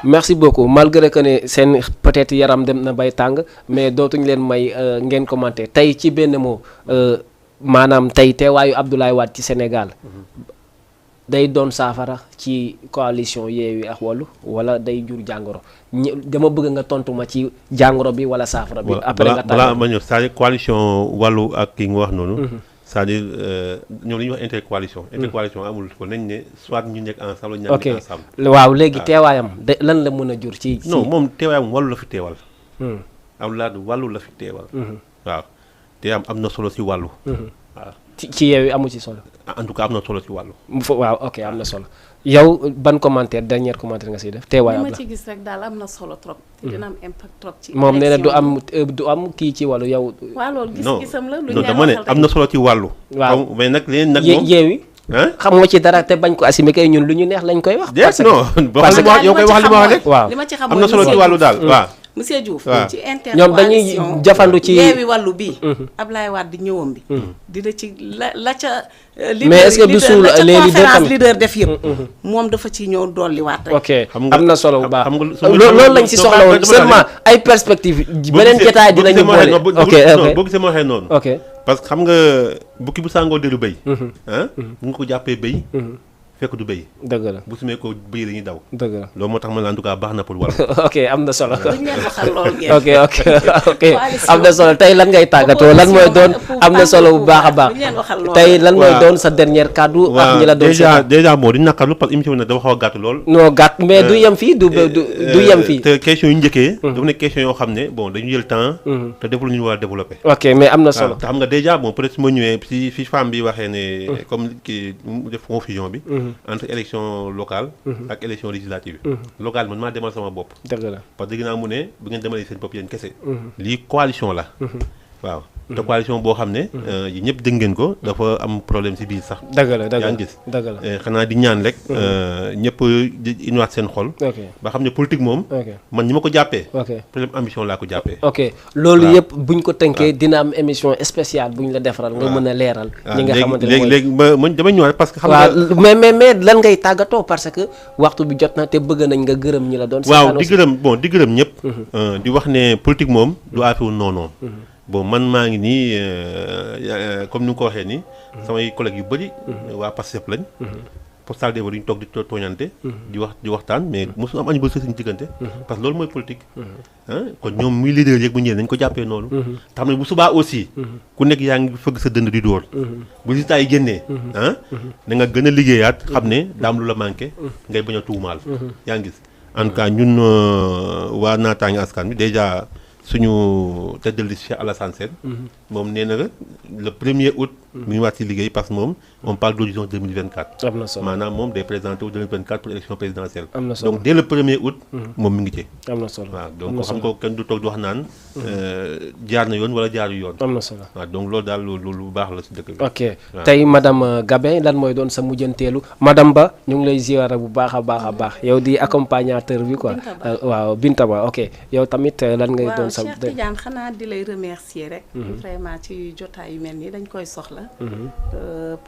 merci beaucoup malgré que ne seen peut-être yaram dem na bay tàng mais dootuñu leen may ngeen commenter tey ci benn mot maanaam tey teewaayu Abdoulaye Wade ci Sénégal day doon saafara ci coalition Yewwi ak Wallu wala day jur jàngoro dama bëgg nga tontu ma ci jàngoro bi wala saafara bi. après nga balaa ma ñëw c'est-à-dire coalition Wallu ak ki nga wax noonu. c'est-à-dire ñoom li ñuy wax intercoalition. intercoalition amul ko nañ ne soit ñu nekk ensemble ñu nekk ensemble. waaw léegi teewaayam de lan la mën a jur ci. non moom teewaayam Wallu la fi teewal. Abdoulaye Wallu la fi teewal. waaw te am na solo si Wallu. waaw ci Yewwi amu ci solo. en tout cas am na solo si Wallu. waaw ok am na solo yow ban commentaire dernier commentaire nga siy def teewaay am la li ma ci gis rek daal am na solo trop. te dina am impact trop ci. moom nee na du am kii ci Wallu yow. waaw loolu gis-gisam la lu ñu dama ne am na solo ci Wallu. waaw mais nag leneen nag moom Yewwi xam nga ci dara te bañ ko assumer kay ñun lu ñu neex lañ koy wax. parce que non yow koy wax li ma wax rek. waaw li ma ci xam am na solo ci Wallu daal waaw. monsieur Diouf. waaw ci ñoom dañuy intercoalition jafandu ci Yewwi Wallu bi Ablaye Wade ñëwam bi dina ci la ca mais est-ce que du suul les leaders conférence tamit leader def yëpp moom dafa ci ñëw dolliwaat rek. ok xam nga am na solo bu baax xam nga loolu lañ ci soxla woon seulement ay perspectives beneen jotaay dinañu boole ok boo gisee ma waxee noonu ok parce que xam nga bukki bu sàngoo deru béy ah bu nga ko jàppee béy fekk du béy dëgg la bu sumee ko béy dañuy daw dëgg la loolu moo tax ma la en tout cas baax na pour wàll ok am na solo duñ leen waxal lool ngeen. ok am na solo tey lan ngay tàggatoo lan mooy doon am na solo bu baax a baax duñ leen waxal lool. tey lan mooy waaw. doon sa dernière kàddu ak ñi la doon déjà moo di naqarlu parce que émission bi nag dafa xaw a gàtt lool non gàtt mais du yem fii du yem fii te question yu njëkkee dafa nekk question yoo xam ne bon dañu jël temps te deful ñu war a développé ok mais am na solo te xam nga déjà bon peut-être su ma ñëwee si fi femme bi waxee ne comme kii mu def confusion bi entre élection locale ak élection législative locale man maa demal sama bopp dëgg la parce que dégg naa mu ne bu ngeen demalee seen bopp yéen kese lii coalition la waaw te coalition boo xam ne yi ñëpp dégg ngeen ko dafa am problème si biir sax dëgg la dëgg yaa la ngi gis dëgg la xanaa di ñaan rek ñëpp di inwaat seen xol ok ba xam ne politique moom ok man ñi ma ko jàppee ok problème ambition laa ko jàppee ok loolu waaw. yëpp buñ ko tënkee dina am émission spéciale buñ la defaral nga mën a leeral ñi nga xamante ne mooy léegi man damay ñëwaat parce que xam waaw nga mais lan ngay tàggatoo parce que waxtu bi jot na te bëgg nañ nga gërëm ñi la doon waaw di gërëm ñëpp di wax ne politique moom du affaire non bon man maa ngi nii comme ni nga ko waxee nii samay collègues yu bëri waa Pastef lañ postal des voix duñu toog di tooñante di waxtaan mais mosu am añu ba suñu diggante parce que loolu mooy politique kon ñoom muy leader yeeg bu ñëwee nañ ko jàppee noonu te xam ne bu subaa aussi ku nekk yaa ngi fëgg sa dënd di dóor bu résultat yi génnee na nga gën a liggéeyaat xam ne daam lu la manqué ngay bañ a tuumaal yaa ngi gis en tout cas ñun waa naataange askan bi déjà suñu tête de liste Cheikh Alassane Sène moom nee na le 1er août mu ñu waat si liggéey parce que moom on parle d'horizon 2024 am na solo maanaam moom day présenté wu 2024 pour l'élection présidentielle am na solo donc dès le 1er août moom mi ngi ci am na solo waaw donc xam nga kenn du toog di wax naan jaar na yoon wala jaaru yoon am na solo waaw donc loolu daal lu baax la si dëkk bi ok tey madame Gabin lan mooy doon sa mujjanteelu madame Ba ñu ngi lay ziyaara bu baax a baax yow di accompagnateur bi quoi waaw Binta Ba ok yow tamit lan ngay doon sa Cheikh Tidiane xanaa di lay remercier rek vraiment ci jotaay yu mel nii dañ koy soxla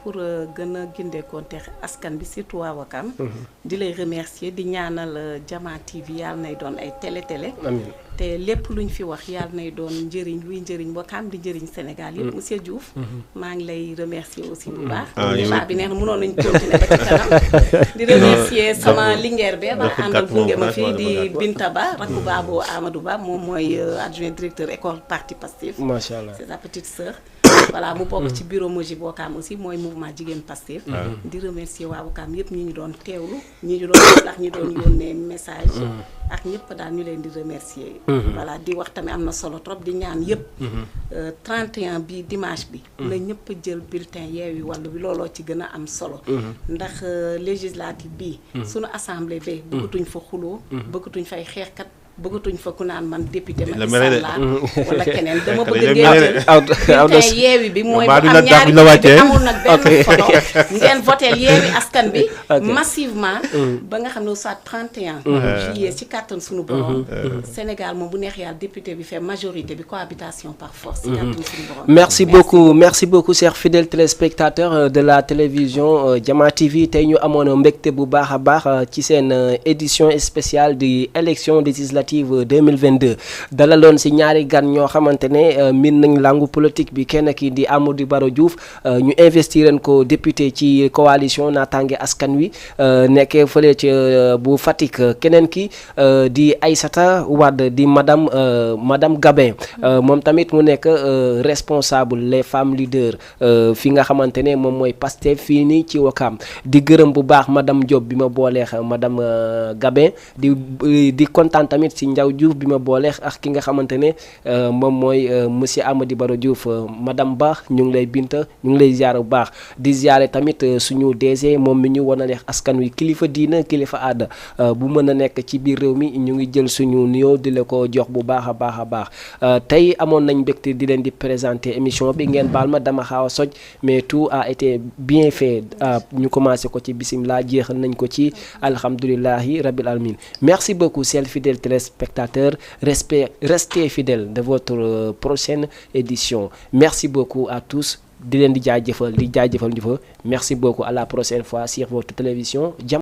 pour gën a gindeekoonte askan bi surtout waa Wakam di lay remercier di ñaanal Jama TV yàlla nay doon ay télé amiin te lépp luñ fi wax yàlla nay doon njëriñ luy njëriñ Wakam di njëriñ Sénégal yëpp monsieur Diouf maa ngi lay remercier aussi bu baax débat bi neex na mënoon nañ continuer ba ci kanam di remercier sama lingeer be ba àndal gunge ma fii di Binta Ba rakku baaboo Amadou Ba moom mooy adjoint directeur école parti Pastef macha allah c'est sa petite sœur voilà mu bokk ci bureau Mojib Wakam aussi mooy mouvement jigéen Pastef di remercier waa Wakam yëpp ñi ñu doon teewlu ñi ñu doon ndax ñi doon yónnee message ak ñëpp daal ñu leen di remercier voilà di wax tamit am na solo trop di ñaan yëpp 31 bi dimanche bi na ñëpp jël bulletin Yewwi Wallu bi looloo ci gën a am solo ndax législative bi suñu assemblée ba bëggatuñ fa xuloo bëggatuñ fay xeexkat bëggatuñ fa ku naan man député Macky Sall laa wala keneen dama bëgg ngeen jël bulletin Yewwi bi mooy bu am ñaari bi amul nag benn photo ngeen votel Yewwi askan bi massivement ba nga xam ne soit 31 juillet ci kàttan suñu borom Sénégal moom bu neex yàlla député bi fait majorité bi cohabitation par force ci kàttan suñu borom merci beaucoup chers fidèles téléspectateurs de la télévision Jama TV tey ñu amoon mbégte bu baax a baax ci seen édition spéciale di élection législative 2022 dalaloon si ñaari gan ñoo xamante ne min nañ langu politique bi kenn ki di Amadou Baro Diouf ñu investiren ko député ci coalition naataange askan wi nekkee fële ci bu Fatick keneen ki di Aïssata Wade di madame Gabin moom tamit mu nekk responsable les femmes leaders fi nga xamante ne moom mooy Pastef fii nii ci Wakam di gërëm bu baax madame Diop bi ma booleex madame Gabin di kontaan tamit ci Ndiaw Diouf bi ma booleex ak ki nga xamante ne moom mooy monsieur Amadou Baro Diouf madame Ba ñu ngi lay binta ñu ngi lay ziar bu baax di ziare tamit suñu DG moom mi ñu wan a neex askan wi kilifa diina kilifa aada bu mën a nekk ci biir réew mi ñu ngi jël suñu nuyoo di la ko jox bu baax a baax tey amoon nañ mbégte di leen di présenter émission bi ngeen baal ma dama xaaw a soj mais tout a été bien fait ñu commencé ko ci bisimilah jeexal nañ ko ci alhamdulilahi rabbil alamin merci beaucoup chers fidèles téléspectateurs téléspectateurs, restez fidèles de votre prochaine édition. Merci beaucoup à tous. Merci beaucoup, à la prochaine fois sur votre télévision.